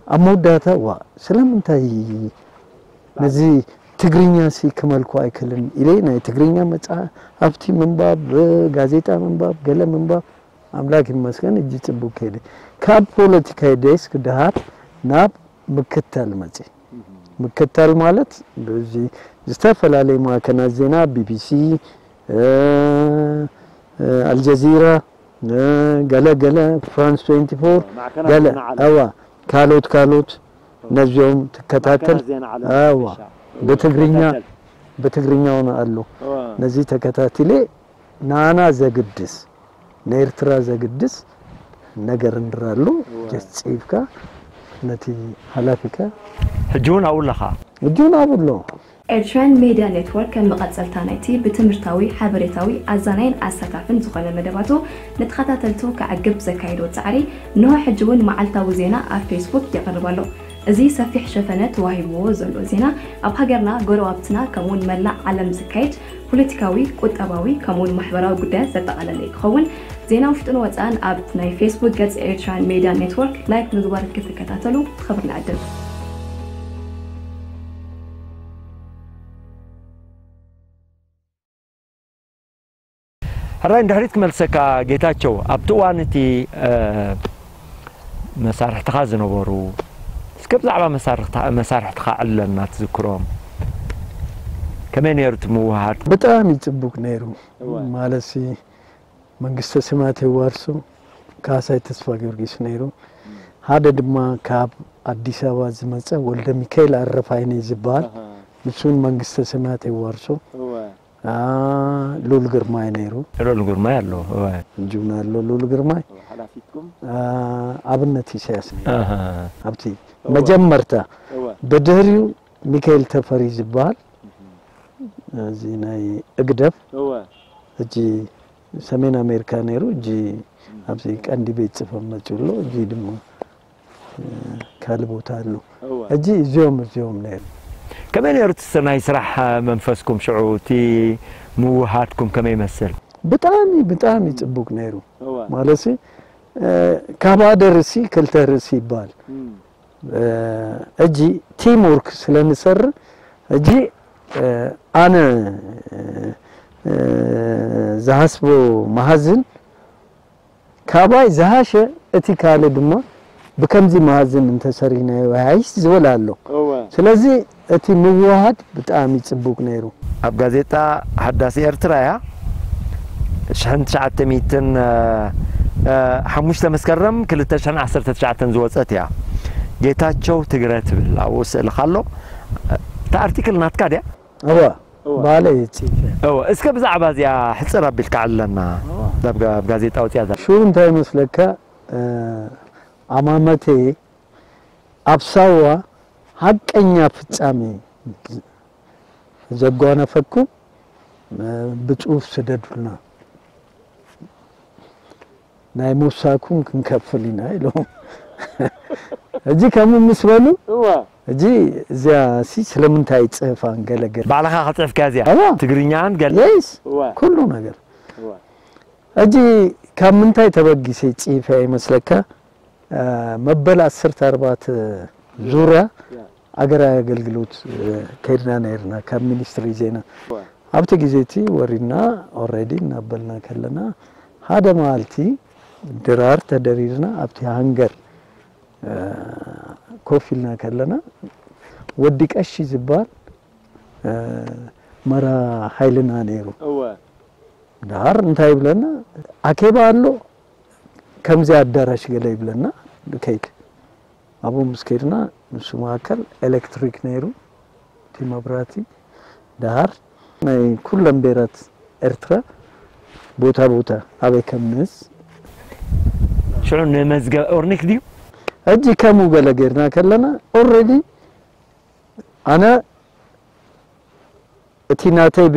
ኣብ መወዳእታ ዋ ስለምንታይ ነዚ ትግርኛ ሲ ክመልኮ ኣይክልን ኢለ ናይ ትግርኛ መጽሓፍቲ ምንባብ፣ ጋዜጣ ምንባብ፣ ገለ ምንባብ ኣምላክ ይመስገን እጂ ጽቡቅ ከይደ። ካብ ፖለቲካዊ ዴስክ ድሃር ናብ ምክታል መጽ ምክታል ማለት ብዚ ዝተፈላለዩ ማዕከናት ዜና ቢቢሲ፣ እ፣ እ፣ ኣልጀዚራ፣ እ፣ ገለ ገለ ፍራንስ ትዌንቲ ፎር ማዕከናት ገለ ዜና ዓለም። እዋ ካልኦት ካልኦት ነዚኦም ትከታተል ማዕከናት ዜና ዓለም እዋ ሓፈሻ። ብትግርኛ ትከታተል። ብትግርኛውን ኣሎ እዋ ነዚ ተከታቲለ ንኣና ዘግድስ ንኤርትራ ዘግድስ ነገር እንድራሉ እዋ። ጀስት ጽሒፍካ ነቲ ሓላፊካ ሕጂ እውን ኣብኡ ኣለኻ? እጁን ኣብሎ ኤርትራን ሜድያ ኔትወርክ ከም መቐጸልታ ናይቲ ብትምህርታዊ፣ ሓበሬታዊ፣ ኣዛናይን ኣሳታፍን ዝኾነ መደባቱ ንተኸታተልቱ ከዕግብ ዘካየዶ ጻዕሪ፣ እንሆ ሕጂ እውን መዓልታዊ ዜና ኣብ ፌስቡክ የቕርብ ኣሎ። እዚ ሰፊሕ ሸፈነ ተዋሂብዎ ዘሎ ዜና፣ ኣብ ሃገርና፣ ጎረባብትና፣ ከምኡውን መላእ ዓለም ዝካየድ ፖለቲካዊ፣ ቁጠባዊ፣ ከምኡውን ማሕበራዊ ጉዳያት ዘጠቓለለ እዩ ክኸውን። ዜና ውሽጥን ወጻእን ኣብ ናይ ፌስቡክ ገጽ ኤርትራን ሜድያ ኔትወርክ ላይክ ምግባር ክትከታተሉ ብኽብሪ ንዕድም። ሕራይ ንድሕሪት ክመልሰካ ጌታቸው፣ ኣብቲ እዋን እቲ፣ እ፣ መሳርሕትኻ ዝነበሩ፣ እስከ ብዛዕባ መሳርሕታ-፣ መሳርሕትኻ ዕለና ትዝክሮም? ከመይ ነይሩ እቲ ምውሃድ? ብጣዕሚ ጽቡቅ ነይሩ። እወ። ማለትሲ መንግስተ ሰማያት የዋርሶ ካሳይ ተስፋ ጊዮርጊስ ነይሩ። ሓደ ድማ ካብ ኣዲስ ኣበባ ዝመጸ ወልደ ሚካኤል ኣረፋይነ ዝበሃል ኣሃ። ንሱን መንግስተ ሰማያት የዋርሶ። እወ አ፣ ሉል ግርማይ ነይሩ። ሉል ግርማይ ኣሎ። እወ። እጁን ኣሎ ሉል ግርማይ። እወ ሓላፊትኩም አ፣ ኣብነት ኢሳያስ ነይሩ። ኣሃ። ኣብቲ መጀመርታ እወ ብድህሪኡ ሚካኤል ተፈሪ ዝበሃል እዚ ናይ እግደፍ እወ ሕጂ ሰሜን ኣሜሪካ ነይሩ። ሕጂ ኣብዚ ቀንዲ ቤት ጽሕፈት መጺኡ ኣሎ። ሕጂ ድማ፣ እ፣ ካልእ ቦታ ኣሎ። እወ ሕጂ እዚኦም እዚኦም ነይሩ። ከመይ ነይሩ እቲ ናይ ስራሕ መንፈስኩም ሽዑ፣ እቲ ምውሃድኩም ከመይ ይመስል? ብጣዕሚ ብጣዕሚ ጽቡቅ ነይሩ። እወ ማለትሲ፣ እ፣ ካብ ሓደ ርእሲ ክልተ ርእሲ ይበሃል። እም እ፣ ሕጂ ቲም ወርክ ስለ ንሰርሕ፣ ሕጂ፣ እ፣ ኣነ፣ እ፣ ዝሃስቦ መሃዝን ካባይ ዝሃሸ፣ እቲ ካልእ ድማ ብከምዚ መሃዝን እንተሰሪሕናዮ ይሃይሽ ዝብል ኣሎ። እወ ስለዚ እቲ ምውሃድ ብጣዕሚ ጽቡቅ ነይሩ። ኣብ ጋዜጣ ሓዳስ ኤርትራ እያ፣ ሽሕን ትሽዓተ ሚእትን ሓሙሽተ መስከረም ክልተ ሽሕን ዓሰርተ ትሽዓተን ዝወጸት እያ። ጌታቸው ትግረ ትብል ኣብኡ ስእልኻ ኣሎ። እታ ኣርቲክል ናትካ ድያ? እወ እወ። ባለ ይጽፈ እወ፣ እስከ ብዛዕባ እዚኣ ሕጽር ኣቢልካ ኣለና። ኣብ ጋ-፣ ኣብ ጋዜጣ ወጽያ ዘላ። ሽኡ እንታይ ይመስለካ፣ እ፣ ኣማመቴ ኣብ ሳዋ ሓቀኛ ፍጻሜ ዘጓነፈኩም፣ እ፣ ብጽሑፍ ስደዱልና፣ ናይ ምውሳኩም ክንከፍል ኢና ኢሎም። ሕጂ ከምኡ ምስ በሉ እወ ሕጂ እዚኣ ሲ ስለምንታይ ጽህፋን ገለገለ ባዕልኻ ከጽሕፍካ እዚኣ ኣዋ። ትግርኛን ገለ የስ እዋ ኩሉ ነገር እዋ ሕጂ ካብ ምንታይ ተበጊሰ ጽሒፈ ይመስለካ? መበል ዓሰርተ ኣርባዕተ ዙርያ ኣገራዊ ኣገልግሎት ከይድና ነይርና ካብ ሚኒስትሪ ዜና። ኣብቲ ግዜ እቲ ወሪድና ኦልሬዲ እናበልና ከለና ሓደ መዓልቲ ድራር ተደሪርና ኣብቲ ሃንገር ኮፍ ኢልና ከለና ወዲ ቀሺ ዝበሃል መራ ሓይልና ነይሩ። እወ ድሓር እንታይ ይብለና ኣኬባ ኣሎ ከምዚ ኣዳራሽ ገለ ይብለና። ከይድ ኣብኡ ምስ ከይድና ንሱ መካከል ኤሌክትሪክ ነይሩ እቲ መብራህቲ ድሓር ናይ ኩለን ብሄራት ኤርትራ ቦታ ቦታ ኣበይ ከም ንህዝ ሽዑ ንመዝገብ ኦርኒክ ድዩ ሕጂ ከምኡ ገለ ጌርና ከለና ኦልሬዲ ኣነ እቲ ናተይ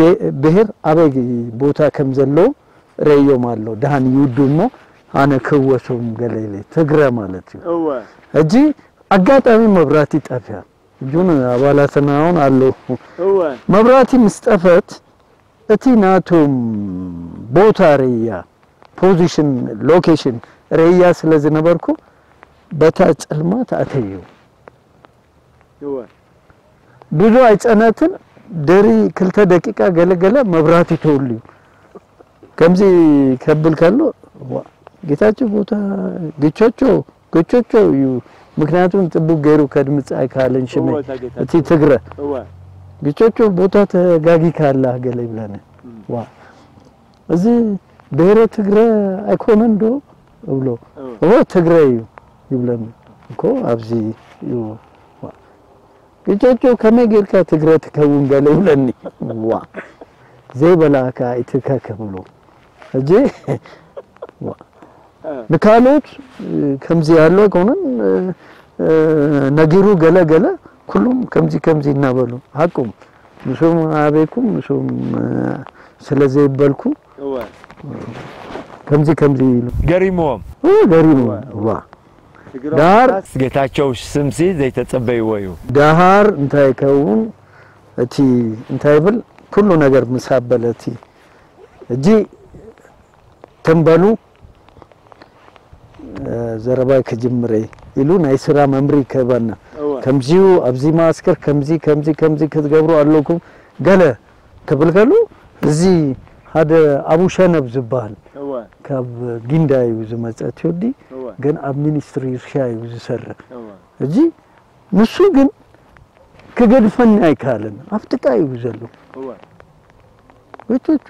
ብሄር ኣበይ ቦታ ከም ዘለዉ ረእዮም ኣሎ። ደሃን ይውዱ እሞ ኣነ ክህወሶም ገለ ኢለ ትግረ ማለት እዩ። እወ ሕጂ ኣጋጣሚ መብራህቲ ጠፍያ እጁን ኣባላትና እውን ኣለዉ። እወ መብራህቲ ምስ ጠፈት እቲ ናቶም ቦታ ርእያ ፖዚሽን ሎኬሽን ርእያ ስለ ዝነበርኩ በታ ጸልማት ኣተዩ። እወ ብዙ ኣይጸነትን ድሪ ክልተ ደቂቃ ገለገለ መብራህቲ ተወልዩ ከምዚ ከብል ከሎ ዋ፣ ጌታቸው ቦታ ግቾቾ ግቾቾ እዩ። ምክንያቱም ጽቡቅ ገይሩ ከድምጽ ኣይከኣለን ሽመ እወ፣ እታ ጌታቸው። እቲ ትግረ እወ ግቾቾ ቦታ ተጋጊካ ኣላ ገለ ይብለኒ። ዋ እዚ ብሄረ ትግረ ኣይኮነን ዶ እብሎ እወ እወ ትግረ እዩ ይብለኒ እኮ ኣብዚ እዩ። ዋ፣ ግጨጮ ከመይ ጌርካ ትግረ ትከውን ገለ ይብለኒ። ዋ ዘይበላካ ኣይትከክ ብሎ ሕጂ ዋ፣ ንካልኦት ከምዚ ያለው ኣይኮነን ነጊሩ ገለ ገለ ኩሉም ከምዚ ከምዚ እናበሉ ሓቁም ንሶም ኣበይኩም ንሶም ስለ ዘይበልኩ እወ ከምዚ ከምዚ ኢሉ ገሪምዎም እ፣ ገሪሙ ዋ ዳር ጌታቸው ስምሲ ዘይተጸበይዎ እዩ። ዳሃር እንታይ ከውን እቲ እንታይ ብል ኩሉ ነገር ምስ ኣበለ እቲ እጂ ተንበሉ እ፣ ዘረባይ ክጅምረ ኢሉ ናይ ስራ መምሪ ክህበና እወ ከምዚዩ ኣብዚ ማስከር ከምዚ ከምዚ ከምዚ ክትገብሩ ኣለኩም ገለ ክብል ከሉ እዚ ሓደ ኣቡ ሸነብ ዝበሃል እወ ካብ ጊንዳ እዩ ዝመፀ እቲ ወዲ እወ ግን ኣብ ሚኒስትሪ እርሻ እዩ ዝሰርሕ እወ እዚ ንሱ ግን ክገድፈኒ ኣይከኣልን ኣብ ጥቃ እዩ ዘሎ እወ ወይቶቹ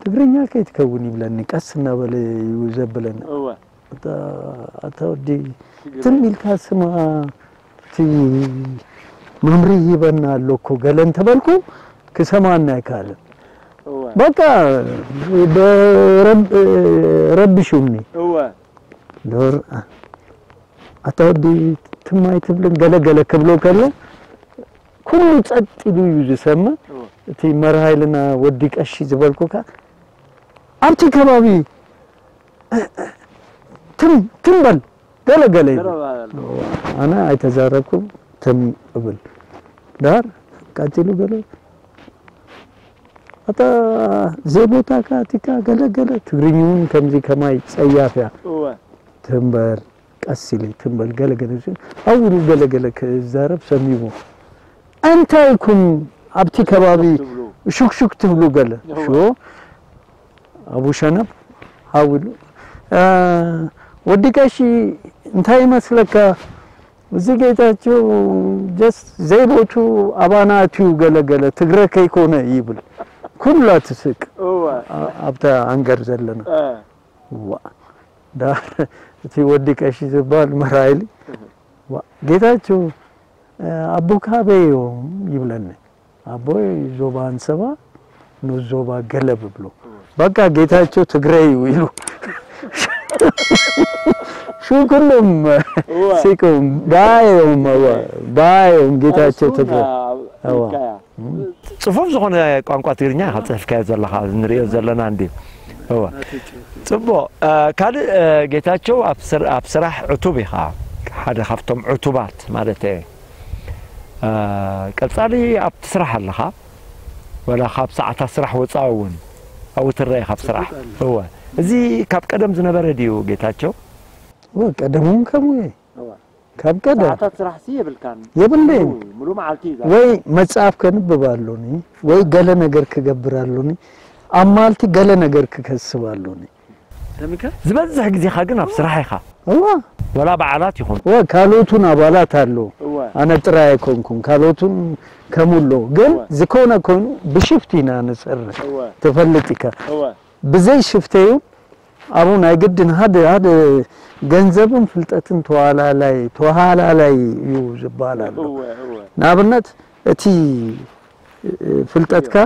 ትግርኛ ከይትከውን ይብለኒ ቀስ እናበለ እዩ ዘብለኒ እወ ኣታ ወዲ ትም ኢልካ ስማ እቲ መምሪ ሂበና ኣሎ እኮ ገለ እንተበልኩ ክሰማና ኣይከኣልን እወ በቃ በረብ- ረብሹኒ እወ ዶር ኣታ ወዲ ትም ኣይትብልን ገለ ገለ ክብሎ ከሎ ኩሉ ጸጥ ኢሉ እዩ ዝሰምዕ እወ እቲ መርሃ ኢልና ወዲ ቀሺ ዝበልኩካ ኣብቲ ከባቢ ትም ትም በል ገለ ገለ ይብል። ተረባበል ኣነ ኣይተዛረብኩም ትም እብል ዳር ቀጺሉ ገለ ኣታ ዘይቦታካ ኣቲካ ገለ ገለ ትግርኛ እውን ከምዚ ከማይ ጸያፍ እያ እወ ትም በል ቀስ ኢለ ትም በል ገለ ገለ ዝብል ኣብኡ ገለ ገለ ክዛረብ ሰሚቡ እንታይ ኢልኩም ኣብቲ ከባቢ ትብሉ ሹክሹክ ትብሉ ገለ እወ። ሽቦ ኣቡ ሸነብ ሓው ኢሉ እ፣ ወዲ ቀሺ እንታይ ይመስለካ እዚ ጌታቸው ጀስት ዘይቦቱ ኣባና ኣትዩ ገለ ገለ ትግረ ከይኮነ ይብል ኩላ ትስቅ እወ ኣ- ኣብታ ኣንገር ዘለና እ ዋ ዳ እቲ ወዲ ቀሺ ዝበሃል መራይሊ ዋ ጌታቸው እ፣ ኣቦካ ኣበይ እዮም ይብለኒ ኣቦይ ዞባ ኣንሰባ ንዞባ ገለብ ብሎ በቃ ጌታቸው ትግረ እዩ ኢሉ ሹ ኩሉም እወ ሲቁም ባዮም እወ ባዮም ጌታቸው ትግረ እወ ኢልካያ ጽፉፍ ዝኾነ ቋንቋ ትግርኛ ኢኻ ጽሒፍካዮ ዘለኻ ንሪኦ ዘለና እንዲ እወ ጽቡቕ እ፣ ካልእ እ፣ ጌታቸው ኣብ ስር- ኣብ ስራሕ ዕቱብ ኢኻ ሓደ ካብቶም ዕቱባት ማለት እየ ቀጻሊ ኣብቲ ስራሕ ኣለኻ፣ ወላ ካብ ሰዓታት ስራሕ ወጻኢ እውን ኣብኡ ትረአ ካብ ስራሕ? እወ። እዚ ካብ ቀደም ዝነበረ ድዩ ጌታቸው? እወ፣ ቀደም እውን ከምኡ እየ። እወ። ካብ ቀደም ሰዓታት ስራሕ ሲ የብልካን? የብለይን። ሙሉ፣ ሙሉ መዓልቲ እዩ ወይ መጽሓፍ ከንብብ ኣሎኒ፣ ወይ ገለ ነገር ክገብር ኣሎኒ፣ ኣብ መዓልቲ ገለ ነገር ክከስብ ኣሎኒ። ሰሚከ? ዝበዝሕ ግዜኻ ግን ኣብ ስራሕ ኢኻ። እዋ። ወላ በዓላት ይኹን። እዋ፣ ካልኦቱን ኣባላት ኣሎ። እዋ። ኣነ ጥራይ ኣይኮንኩን፣ ካልኦቱን ከምኡ ኣሎ። ግን እዋ። ዝኾነ ኮይኑ ብሽፍት ኢና ንሰርሕ። እዋ። ትፈልጥ ኢኻ። እዋ። ብዘይ ሽፍተዩ ኣብኡ ናይ ግድን ሓደ፣ ሓደ ገንዘብን ፍልጠትን ተዋላላይ፣ ተዋሃላላይ እዩ ዝበሃል ኣሎ። እዋ፣ እዋ። ንኣብነት እቲ ፍልጠትካ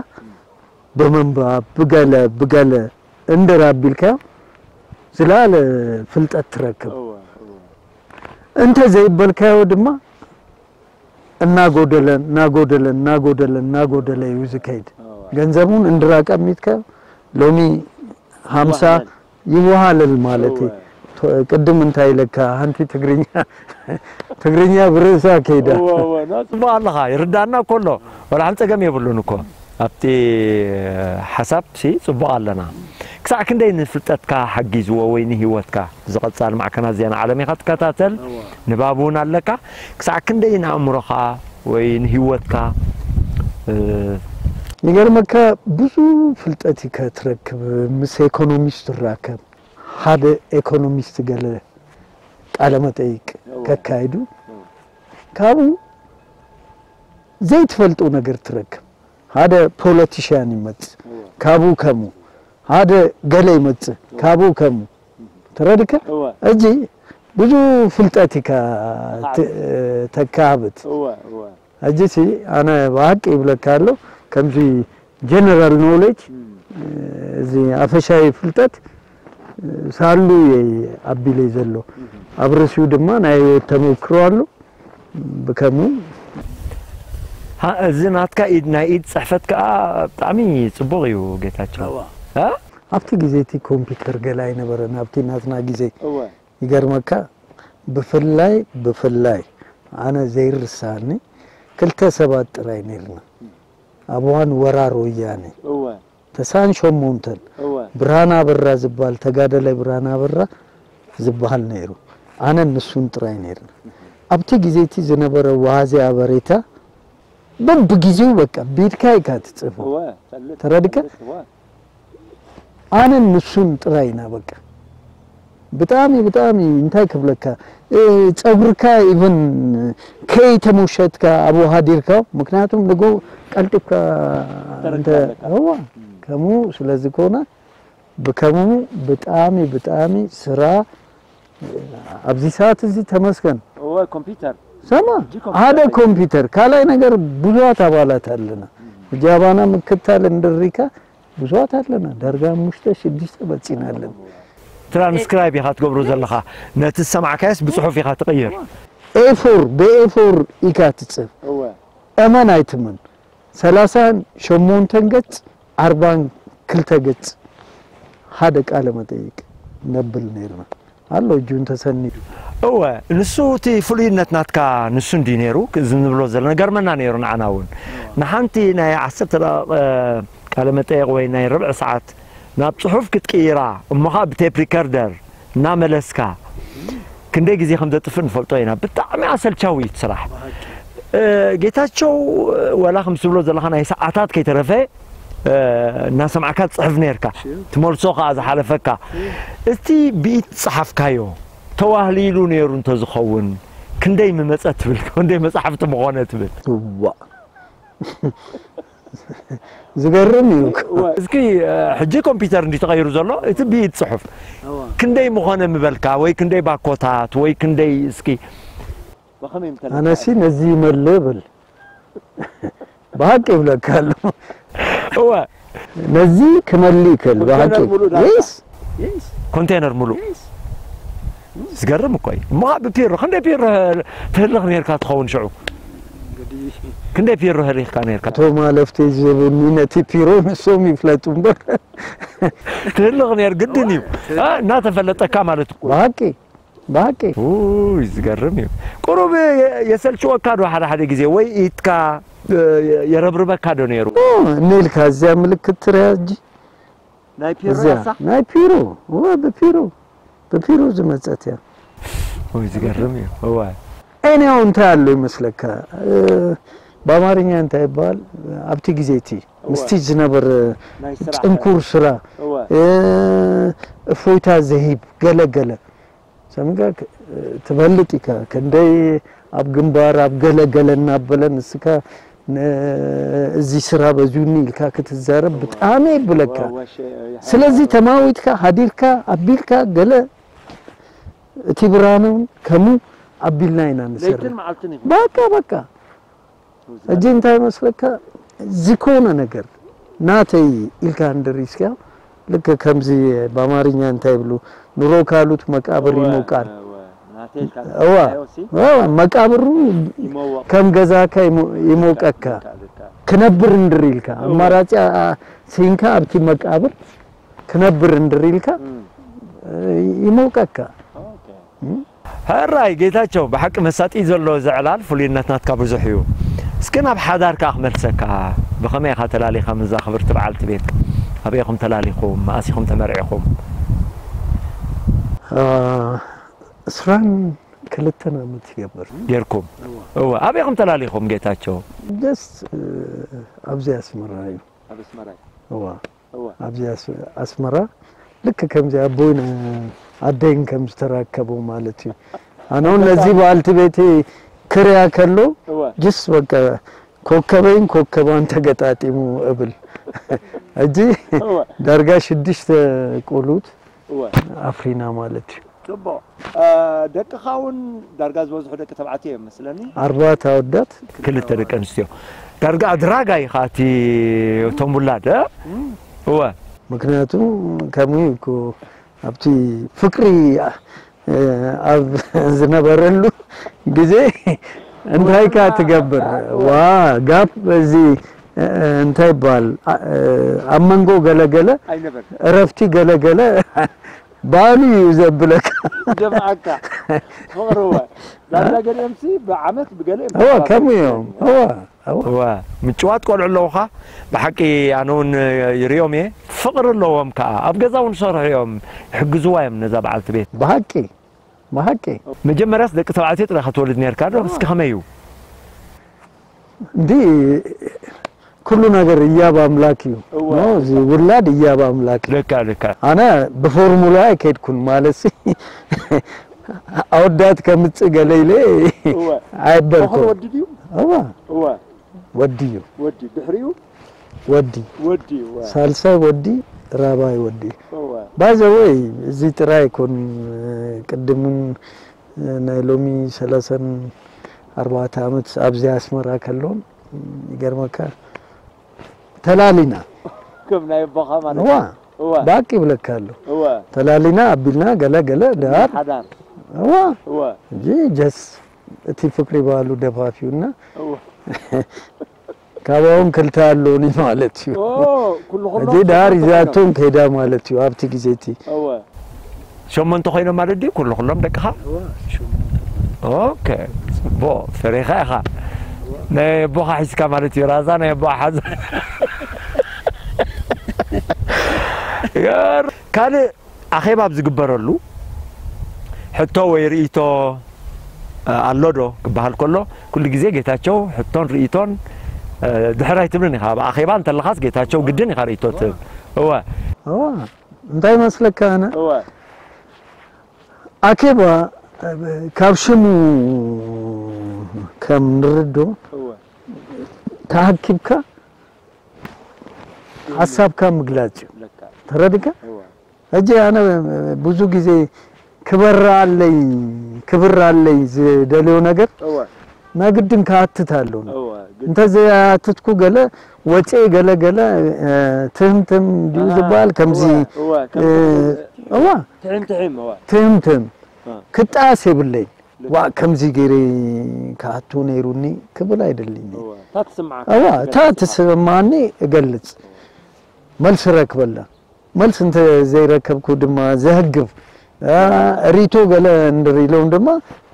ብምንባብ፣ ብገለ፣ ብገለ እንድር ኣቢልካዮ ዝለዓለ ፍልጠት ትረክብ። እወ፣ እወ። እንተ ዘይበልካዮ ድማ እናጎደለ፣ እናጎደለ፣ እናጎደለ፣ እናጎደለ እዩ ዝከይድ። እወ። ገንዘቡን እንድር ኣቀሚጥካዮ ሎሚ ሃምሳ ይወሃለል። ይወሃለል ማለት እዩ። እወ። ቶ-፣ ቅድም እንታይ ኢለካ፣ ሓንቲ ትግርኛ፣ ትግርኛ ብርእሳ ከይዳ። እወ፣ እወ። ኖ፣ ጽቡቕ ኣለኻ። ይርዳእና እኮ ኣሎ። ወላ ሓንቲ ጸገም የብሉን እኮ። ኣብቲ ሓሳብ ሲ ጽቡቕ ኣለና። ክሳዕ ክንደይ ንፍልጠትካ ሓጊዝዎ ወይ ንህይወትካ? እዚ ቀጻሊ ማዕከናት ዜና ዓለም ኢኻ ትከታተል፣ እወ። ንባብ እውን ኣለካ። ክሳዕ ክንደይ ንኣእምሮኻ ወይ ንህይወትካ፣ እ፣ ይገርመካ፣ ብዙ ፍልጠት ኢኻ ትረክብ፣ ምስ ኤኮኖሚስት ትራከብ። ሓደ ኤኮኖሚስት ገለ ቃለ መጠይቅ እወ። ከካይዱ፣ እወ። ካብኡ ዘይትፈልጡ ነገር ትረክብ። ሓደ ፖለቲሽያን ይመጽእ፣ እወ። ካብኡ ከምኡ። ሓደ ገለ ይመጽእ፣ እወ። ካብኡ ከምኡ። ተረድከ? እወ። እጂ ብዙ ፍልጠት ኢኻ ት-፣ ተካብት። እወ፣ እወ። ሕጂ ሲ ኣነ ብሓቂ ይብለካ ኣሎ፣ ከምዚ ጀነራል ኖሌጅ፣ እም። እዚ ኣፈሻዊ ፍልጠት ሳሉ እየ ኣቢለይ ዘሎ። እም። ኣብ ርእሲኡ ድማ ናይ ህይወት ተመክሮ ኣሎ። ብከምኡ ሃ፣ እዚ ናትካ ኢድ፣ ናይ ኢድ ጽሕፈት ከኣ ብጣዕሚ ጽቡቕ እዩ ጌታቸው። እዋ። እ? ኣብቲ ግዜ እቲ ኮምፒውተር ገለ ኣይነበረን፣ ኣብቲ ናትና ግዜ። እወ። ይገርመካ፣ ብፍላይ፣ ብፍላይ ኣነ ዘይርሳኒ ክልተ ሰባት ጥራይ ነይርና። ኣብ እዋን ወራር ወያኔ። እወ። ተስዓን ሸሞንተን እወ። ብርሃን ኣበራ ዝበሃል፣ ተጋደላይ ብርሃን ኣበራ ዝበሃል ነይሩ። ኣነን ንሱን ጥራይ ነይርና። ኣብቲ ግዜ እቲ ዝነበረ ዋዜ ኣበሬታ በብግዜው በቃ ቢድካ ኢካ ትጽፎ። እወ፣ ፈልጥ፣ ተረድካ? ፈልጥ፣ እወ። ኣነን ንሱን ጥራይ ኢና በቃ። ብጣዕሚ፣ ብጣዕሚ እንታይ ክብለካ፣ እ፣ ጸጉርካ ኢቨን ከይተመሸጥካ ኣብኡ ሃዲርካ፣ ምክንያቱም ንግሆ ቀልጢፍካ ተረክብ እንተ-፣ ኣለካ። እዋ፣ እም። ከምኡ ስለ ዝኾነ፣ ብከምኡ ብጣዕሚ፣ ብጣዕሚ ስራ፣ ኣብዚ ሰዓት እዚ ተመስገን። እወ፣ ኮምፒውተር። ሰማ፣ ሕጂ ኮምፒውተር ሓደ ተገይሩ። ኮምፒውተር፣ ካልኣይ ነገር ብዙሃት ኣባላት ኣለና። እም። ሕጂ ኣባና ምክታል እንድሪካ ብዙሃት ኣለና። ዳርጋ ኣሙሽተ፣ ሽዱሽተ በጺና ኣለና። ትራንስክራይብ ኢኻ ትገብሮ ዘለኻ። ነቲ ዝሰማዕካዮስ ብጽሑፍ ኢኻ ትቕይር። ኤ ፎር፣ ብኤ ፎር ኢካ ትጽፍ። እወ። እመን ኣይትመን። ሰላሳን ሸሞንተን ገጽ፣ ዓርባን ክልተ ገጽ ሓደ ቃለ መጠይቅ ነብል ነይርና። ኣሎ እጁን ተሰኒዱ። እወ፣ ንሱ እቲ ፍሉይነት ናትካ ንሱ እንዲ ነይሩ፣ እዚ ንብሎ ዘለና ገርመና ነይሩ ንዓና እውን። ንሓንቲ ናይ ዓሰርተ ደቂቕ ቃለ መጠይቕ ወይ ናይ ርብዒ ሰዓት ናብ ጽሑፍ ክትቅይራ፣ እሞ ኸኣ ብቴፕ ሪከርደር እናመለስካ ክንደይ ግዜ ከም ዘጥፍእ ንፈልጦ ኢና። ብጣዕሚ ኣሰልቻዊ እዩ እቲ ስራሕ። እ፣ ጌታቸው፣ ወላ ከም ትብሎ ዘለኻ ናይ ሰዓታት ከይተረፈ፣ እ፣ እናሰማዕካ ትጽሕፍ ነይርካ። ሽው። ትመልሶ ኸኣ ዝሓለፈካ። ሽው። እቲ ብኢድ ዝጸሓፍካዮ ተዋህሊሉ ነይሩ እንተዝኸውን፣ ክንደይ ምመጸ ትብል፣ ክንደይ መጻሕፍቲ ምኾነ ትብል? እዋእ። ዝገርም እዩ እኮ። እወ፣ እስኪ፣ እ፣ ሕጂ ኮምፒውተር እንዲ ተቐይሩ ዘሎ፣ እቲ ብኢድ ጽሑፍ እወ። ክንደይ ምኾነ ምበልካ፣ ወይ ክንደይ ባኮታት፣ ወይ ክንደይ፣ እስኪ። ብኸመይ ምተለካ? ኣነሲ ነዚ ይመልእ እብል። ብሓቂ ይብለካ ኣሎ። እወ። ነዚ ክመልእ ይክእል፣ ብሓቂ። ኮንቴነር ሙሉእ ዳርጋ። የስ። የስ። ኮንቴነር ሙሉእ። የስ። ዝገርም እኮ እዩ። እሞ ብፒሮ፣ ክንደይ ፒሮ ትህልኽ ነርካ ትኸውን ሽዑ? እንግዲህ ክንደይ ፒሮ ህሊኽካ ነርካ? እቶም ኣለፍቲ ዝህቡኒ ነቲ ፒሮ ንሶም ይፍለጡ እምበር። ትህልኽ ነር ግድን እዩ። እ፣ እናተፈለጠካ ማለት እኮ። ብሓቂ። ብሓቂ። ውይ ዝገርም እዩ። ቁሩብ የ- የሰልችወካ ዶ ሓደ ሓደ ግዜ ወይ ኢድካ እ፣ የረብርበካ ዶ ነይሩ? ኦ፣ እኔልካ እዚያ ምልክት ትሪያ እጂ ናይ ፒሮ እዚያ ያሳ ናይ ፒሮ ወ ብፒሮ ብፒሮ ዝመጸት እያ። ወይ ዝገርም እዩ። እዋ እኔው እንታይ ያለው ይመስለካ? እ፣ በአማርኛ እንታይ ይባል? ኣብቲ ግዜ እቲ ምስቲ ዝነበር ናይ ስራሕ ጥንኩር ስራ እወ እ፣ እፎይታ ዘሂብ ገለገለ ሰምጋ ትበልጥ ኢካ። ክንደይ ኣብ ግንባር ኣብ ገለገለ እናበለ ንስካ ን- እዚ ስራ በዚሁኒ ኢልካ ክትዛረብ ብጣዕሚ ይብለካ። ስለዚ ተማዊትካ ሃዲርካ ኣቢልካ ገለ እቲ ብርሃን እውን ከምኡ ኣቢልና ኢና ንሰርሕ። ለይትን መዓልትን ይኹን በቃ በቃ እጂ እንታይ መስለካ ዝኾነ ነገር ናተይ ኢልካ እንድሪስካ ልክ ከምዚ በአማርኛ እንታይ ይብሉ ኑሮ ካሉት መቃብር ይሞቃል። እዋ መቃብሩ ከም ገዛካ ይሞ- ይሞቀካ ክነብር እንድሪ ኢልካ ኣማራጺ አ- ሲንካ ኣብቲ መቃብር ክነብር እንድሪ ኢልካ ይሞቀካ። ሕራይ ጌታቸው ብሓቂ መሳጢ ዘሎ እዚ ዕላል ፍሉይነት ናትካ ብዙሕ እዩ። እስኪ ናብ ሓዳር ከኣ ክመልሰካ። ብኸመይ ኢኻ ተላሊኻ ምስዛ ክብርቲ በዓልቲ ቤት? ኣበይ ኢኹም ተላሊኹም? መኣስ ኢኹም ተመርዒኹም? አ፣ ዕስራን ክልተን ዓመት ይገብር። ጌርኩም? እወ። ኣበይ ኢኹም ተላሊኹም ጌታቸው? ደስ ኣብዚ ኣስመራ እዩ። ኣብ ኣስመራ እዩ። እዋ እወ ኣብዚ ኣስ- ኣስመራ ልክ ከምዚ ኣቦይን ኣደይን ከም ዝተራከቡ ማለት እዩ። ኣነ እውን ነዚ በዓልቲ ቤተይ ክሪያ ከሎ እወ ጅስ በቃ ኮከበይን ኮከባን ተገጣጢሙ እብል። ሕጂ እወ ዳርጋ ሽዱሽተ ቆልዑት እወ ኣፍሪና ማለት እዩ። ጽቡቕ እ፣ ደቅኻ እውን ዳርጋ ዝበዝሑ ደቂ ተባዕትዮ እዮም መስለኒ። ኣርባዕተ ኣወዳት ክልተ ደቂ ኣንስትዮ። ዳርጋ ኣድራጋይ ኢኻ እቲ እቶም ውላድ እ? እወ ምክንያቱ ከምኡ እዩ እኮ ኣብቲ ፍቅሪ እ፣ ኣብ ዝነበረሉ ግዜ እንታይ ካ ትገብር ዋ ጋብ እዚ እ፣ እንታይ ይበሃል እ፣ ኣብ መንጎ ገለገለ ኣይነበር እረፍቲ ገለገለ ባሉ እዩ ዘብለካ። ጀምዓካ ፍቕሪ እወ ዳርጋ ገሊኦምሲ ብዓመት ብገለ እዮም እወ ከምኡ እዮም እወ እወ እወ ምጭዋት ቆልዑ ኣለውኻ። ብሓቂ ኣነ እውን ይርእዮም እየ። ፍቕሪ ኣለዎም ከኣ ኣብ ገዛ እውን ዝሰርሑ እዮም። ይሕግዝዋ እዮም ነዛ በዓልቲ ቤት። ብሓቂ ብሓቂ መጀመርያስ ደቂ ተባዕትዮ ጥራይ ክትወልድ ነርካ ዶ? እስኪ ከመይ እዩ? እንዲ ኩሉ ነገር እያብ ኣምላክ እዩ እወ። ኖ እዚ ውላድ እያብ ኣምላክ እዩ። ልካ ልካ ኣነ ብፎርሙላ ኣይከድኩን ማለት ሲ ኣወዳት ከምጽእ ገለ ኢለ እወ ኣይበልኩ ኮኾን ወዲ ድዩ? እዋ እወ ወዲ እዩ ወዲ ድሕሪኡ ወዲ ወዲ እወ ሳልሳይ ወዲ ራባይ ወዲ እወ ባይዘወይ እዚ ጥራይ ይኮን ቅድምን ናይ ሎሚ ሰላሳን ኣርባዕተ ዓመት ኣብዚ ኣስመራ ከሎን ይገርመካ ተላሊና ከም ናይ ኣቦኻ ማለት እዋ እወ ባቂ ይብለካ ኣሎ እወ ተላሊና ኣቢልና ገለ ገለ ደሃር ሓዳር እዋ እወ እንጂ ጀስ እቲ ፍቅሪ ባሉ ደፋፊውና እወ ካባውን ክልተ ኣሎኒ ማለት እዩ ኦ ኩልኹም እዚ ደሃር ይዛቶም ከይዳ ማለት እዩ ኣብቲ ግዜ እቲ እወ ሸሞንተ ኮይኖም ማለት ድዩ ኩሉ ኩሎም ደቅኻ? ኦኬ ጽቡቕ ፈሪኻ ኢኻ። ናይ ኣቦኻ ሒዝካ ማለት እዩ ራዛ ናይ ኣቦኻ ሓዛ። ካልእ ኣኼባ ኣብ ዝግበረሉ ሕቶ ወይ ርእይቶ ኣሎ ዶ ክበሃል ከሎ ኩሉ ግዜ ጌታቸው ሕቶን ርእይቶን ድሕር ኣይትብልን ኢኻ። ኣብ ኣኼባ እንተለኻስ ጌታቸው ግድን ኢኻ ርእይቶ ትህብ። እወ እዋ እንታይ መስለካ ኣነ እወ ኣኬባ ካብ ሽሙ ከም ንርዶ እወ ተኣኪብካ ሓሳብካ ምግላጽ እዩ ለካ ተረድካ እወ ሕጂ ኣነ ብዙ ግዜ ክበር ኣለይ ክብር ኣለይ ዝደልዮ ነገር እወ ናይ ግድን ክኣትት ኣለኒ እወ ግድ እንተዘይኣትትኩ ገለ ወፂ ገለ ገለ ትህምትም ድዩ ዝበሃል ከምዚ እወ ከምዚ እዋ ትሕም ትሕም እወ ትህምትም እ። ክጣስ የብለይ ዋ ከምዚ ገይረ ክኣቱ ነይሩኒ ክብል ኣይደልኒ እወ እታ ትስምዓካ እዋ እታ ትስማኒ እገልፅ መልሲ ረክበላ መልሲ እንተ ዘይረከብኩ ድማ ዘህግብ እ፣ ሪቶ ገለ እንድር ኢሎም ድማ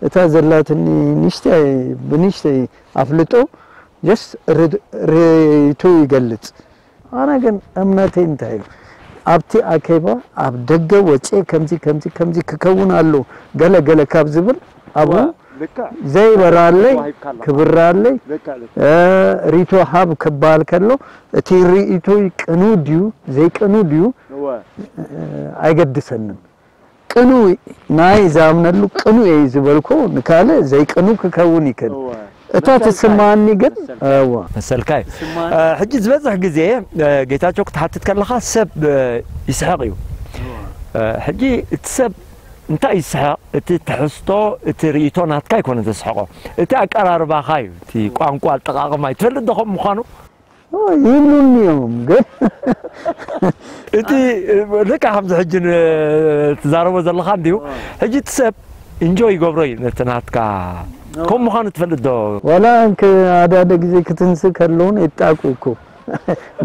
እታ ዘላትኒ ንእሽተይ ብንእሽተይ ኣፍልጦ just ሪ-፣ ሪቶ ይገልጽ። ኣነ ግን እምነተይ እንታይ እዩ? ኣብቲ ኣኬባ ኣብ ደገ ወጽኤ ከምዚ ከምዚ ከምዚ ክከውን ኣሎ ገለ ገለ ካብ ዝብል ኣብኡ ዘይበራለይ ክብራለይ እ፣ ሪቶ ሃብ ክበሃል ከሎ እቲ ርእይቶይ ቅኑ ድዩ ዘይቅኑ ድዩ እ፣ ኣይገድሰንን። ቅኑ ናይ ዝኣምነሉ ቅኑ እየ ዝበልኮ ንካልእ ዘይቅኑ ክከውን ይክእል። እታ ትስማኒ ግን እዋ መሰልካ እዩ። ሕጂ ዝበዝሕ ግዜ ጌታቸው ክትሓትት ከለኻ ሰብ ይስሕቕ እዩ። ሕጂ እቲ ሰብ እንታይ ይስሕቕ? እቲ ትሕዝቶ እቲ ርእይቶ ናትካ ኣይኮነ ዘስሕቖ፣ እቲ ኣቀራርባኻ እዩ። እቲ ቋንቋ ኣጠቓቕማ እዩ። ትፈልጥ ዶ ከምኡ ምዃኑ? ይብሉኒ እዮም ግን እቲ ልካ ከምዚ ሕጂ ትዛረቦ ዘለኻ እንዲዩ። ሕጂ እቲ ሰብ ኢንጆይ ይገብሮ እዩ ነቲ ናትካ። ከም ምዃኑ ትፈልጥ ዶ? ዋላ ኣዳደ ግዜ ክትንስ ከለውን የጣቁ እኮ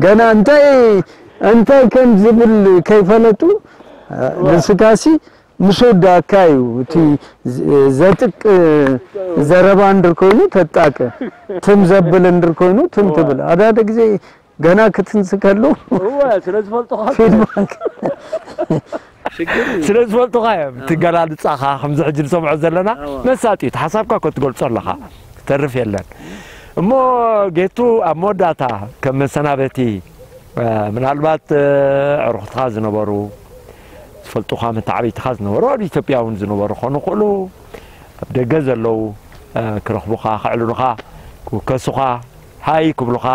ገና እንታይ እንታይ ከም ዝብል ከይፈለጡ ንስካሲ ምስ ወዳእካ እዩ እቲ ዘጥቅ ዘረባ እንድር ኮይኑ ተጣቀ ትም ዘብል እንድር ኮይኑ ትም ትብል ኣዳደ ግዜ ገና ክትንስ ከሉ እወ ስለ ዝፈልጡኻ ፊድባክ ስለ ዝፈልጡኻ እዮም ትገላልጻኻ ከምዚ ሕጂ ንሰምዖ ዘለና መሳጢ እዩ ሓሳብካ እኮ ትገልጾ ኣለኻ ተርፍ የለን እሞ ጌቱ ኣብ መወዳእታ ከም መሰናበቲ ምናልባት ዕሩኽትኻ ዝነበሩ ዝፈልጡኻ መተዓብይትኻ ዝነበሩ ኣብ ኢትዮጵያ እውን ዝነበሩ ክኾኑ ይኽእሉ ኣብ ደገ ዘለዉ ክረኽቡኻ ክዕልሉኻ ክውከሱኻ ሃይ ክብሉኻ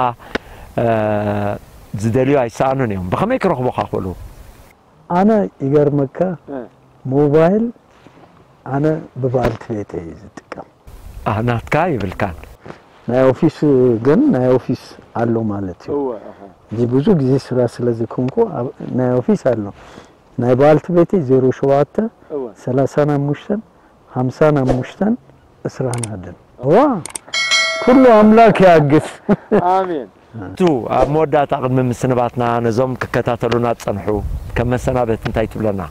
ዝደልዩ ኣይሰኣኑን እዮም ብኸመይ ክረኽቡኻ ክእሉ ኣነ ይገርመካ ሞባይል ኣነ ብባልቲ ቤተ እዩ ዝጥቀም ናትካ ይብልካን ናይ ኦፊስ ግን ናይ ኦፊስ ኣሎ ማለት እዩ እዚ ብዙ ግዜ ስራ ስለ ዝኮንኩ ናይ ኦፊስ ኣሎ ናይ ባልቲ ቤተይ ዜሮ ሸውዓተ ሰላሳን ኣሙሽተን ሓምሳን ኣሙሽተን እስራን ኣደን ዋ ኩሉ ኣምላክ ያግዝ ኣሜን ቱ ኣብ መወዳእታ ቅድሚ ምስንባትና ነዞም ክከታተሉና ዝጸንሑ ከም መሰናበት እንታይ ትብለና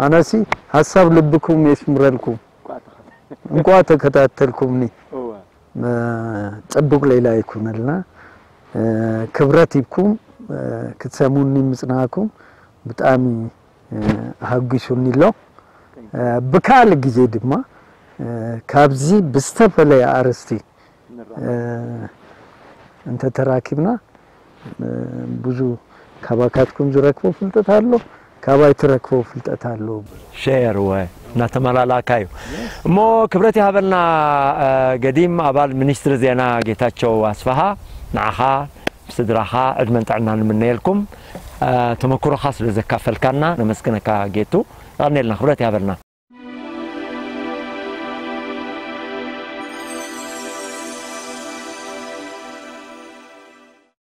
ኣነሲ ሐሳብ ልብኩም የስምረልኩም እንኳ ተከታተልኩምኒ ጽቡቅ ሌላ ይኩንልና ክብረት ይብኩም ክትሰሙኒ ምጽናኩም ብጣዕሚ ኣሃጒሱኒ ኣሎ ብካል ግዜ ድማ ካብዚ ብዝተፈለየ ኣርስቲ እንተተራኪብና ብዙ ካባካትኩም ዝረክቦ ፍልጠት ኣሎ ካባይ ትረክቦ ፍልጠት ኣሎ ሸር ወ እናተመላላካ እዩ እሞ ክብረት ይሃበልና ገዲም ኣባል ሚኒስትሪ ዜና ጌታቸው ኣስፋሃ ንዓኻ ስድራኻ ዕድመን ጥዕና ንምነየልኩም ተመክሮኻ ስለ ዘካፈልካና ነመስግነካ ጌቱ ቀርኔልና ክብረት ይሃበልና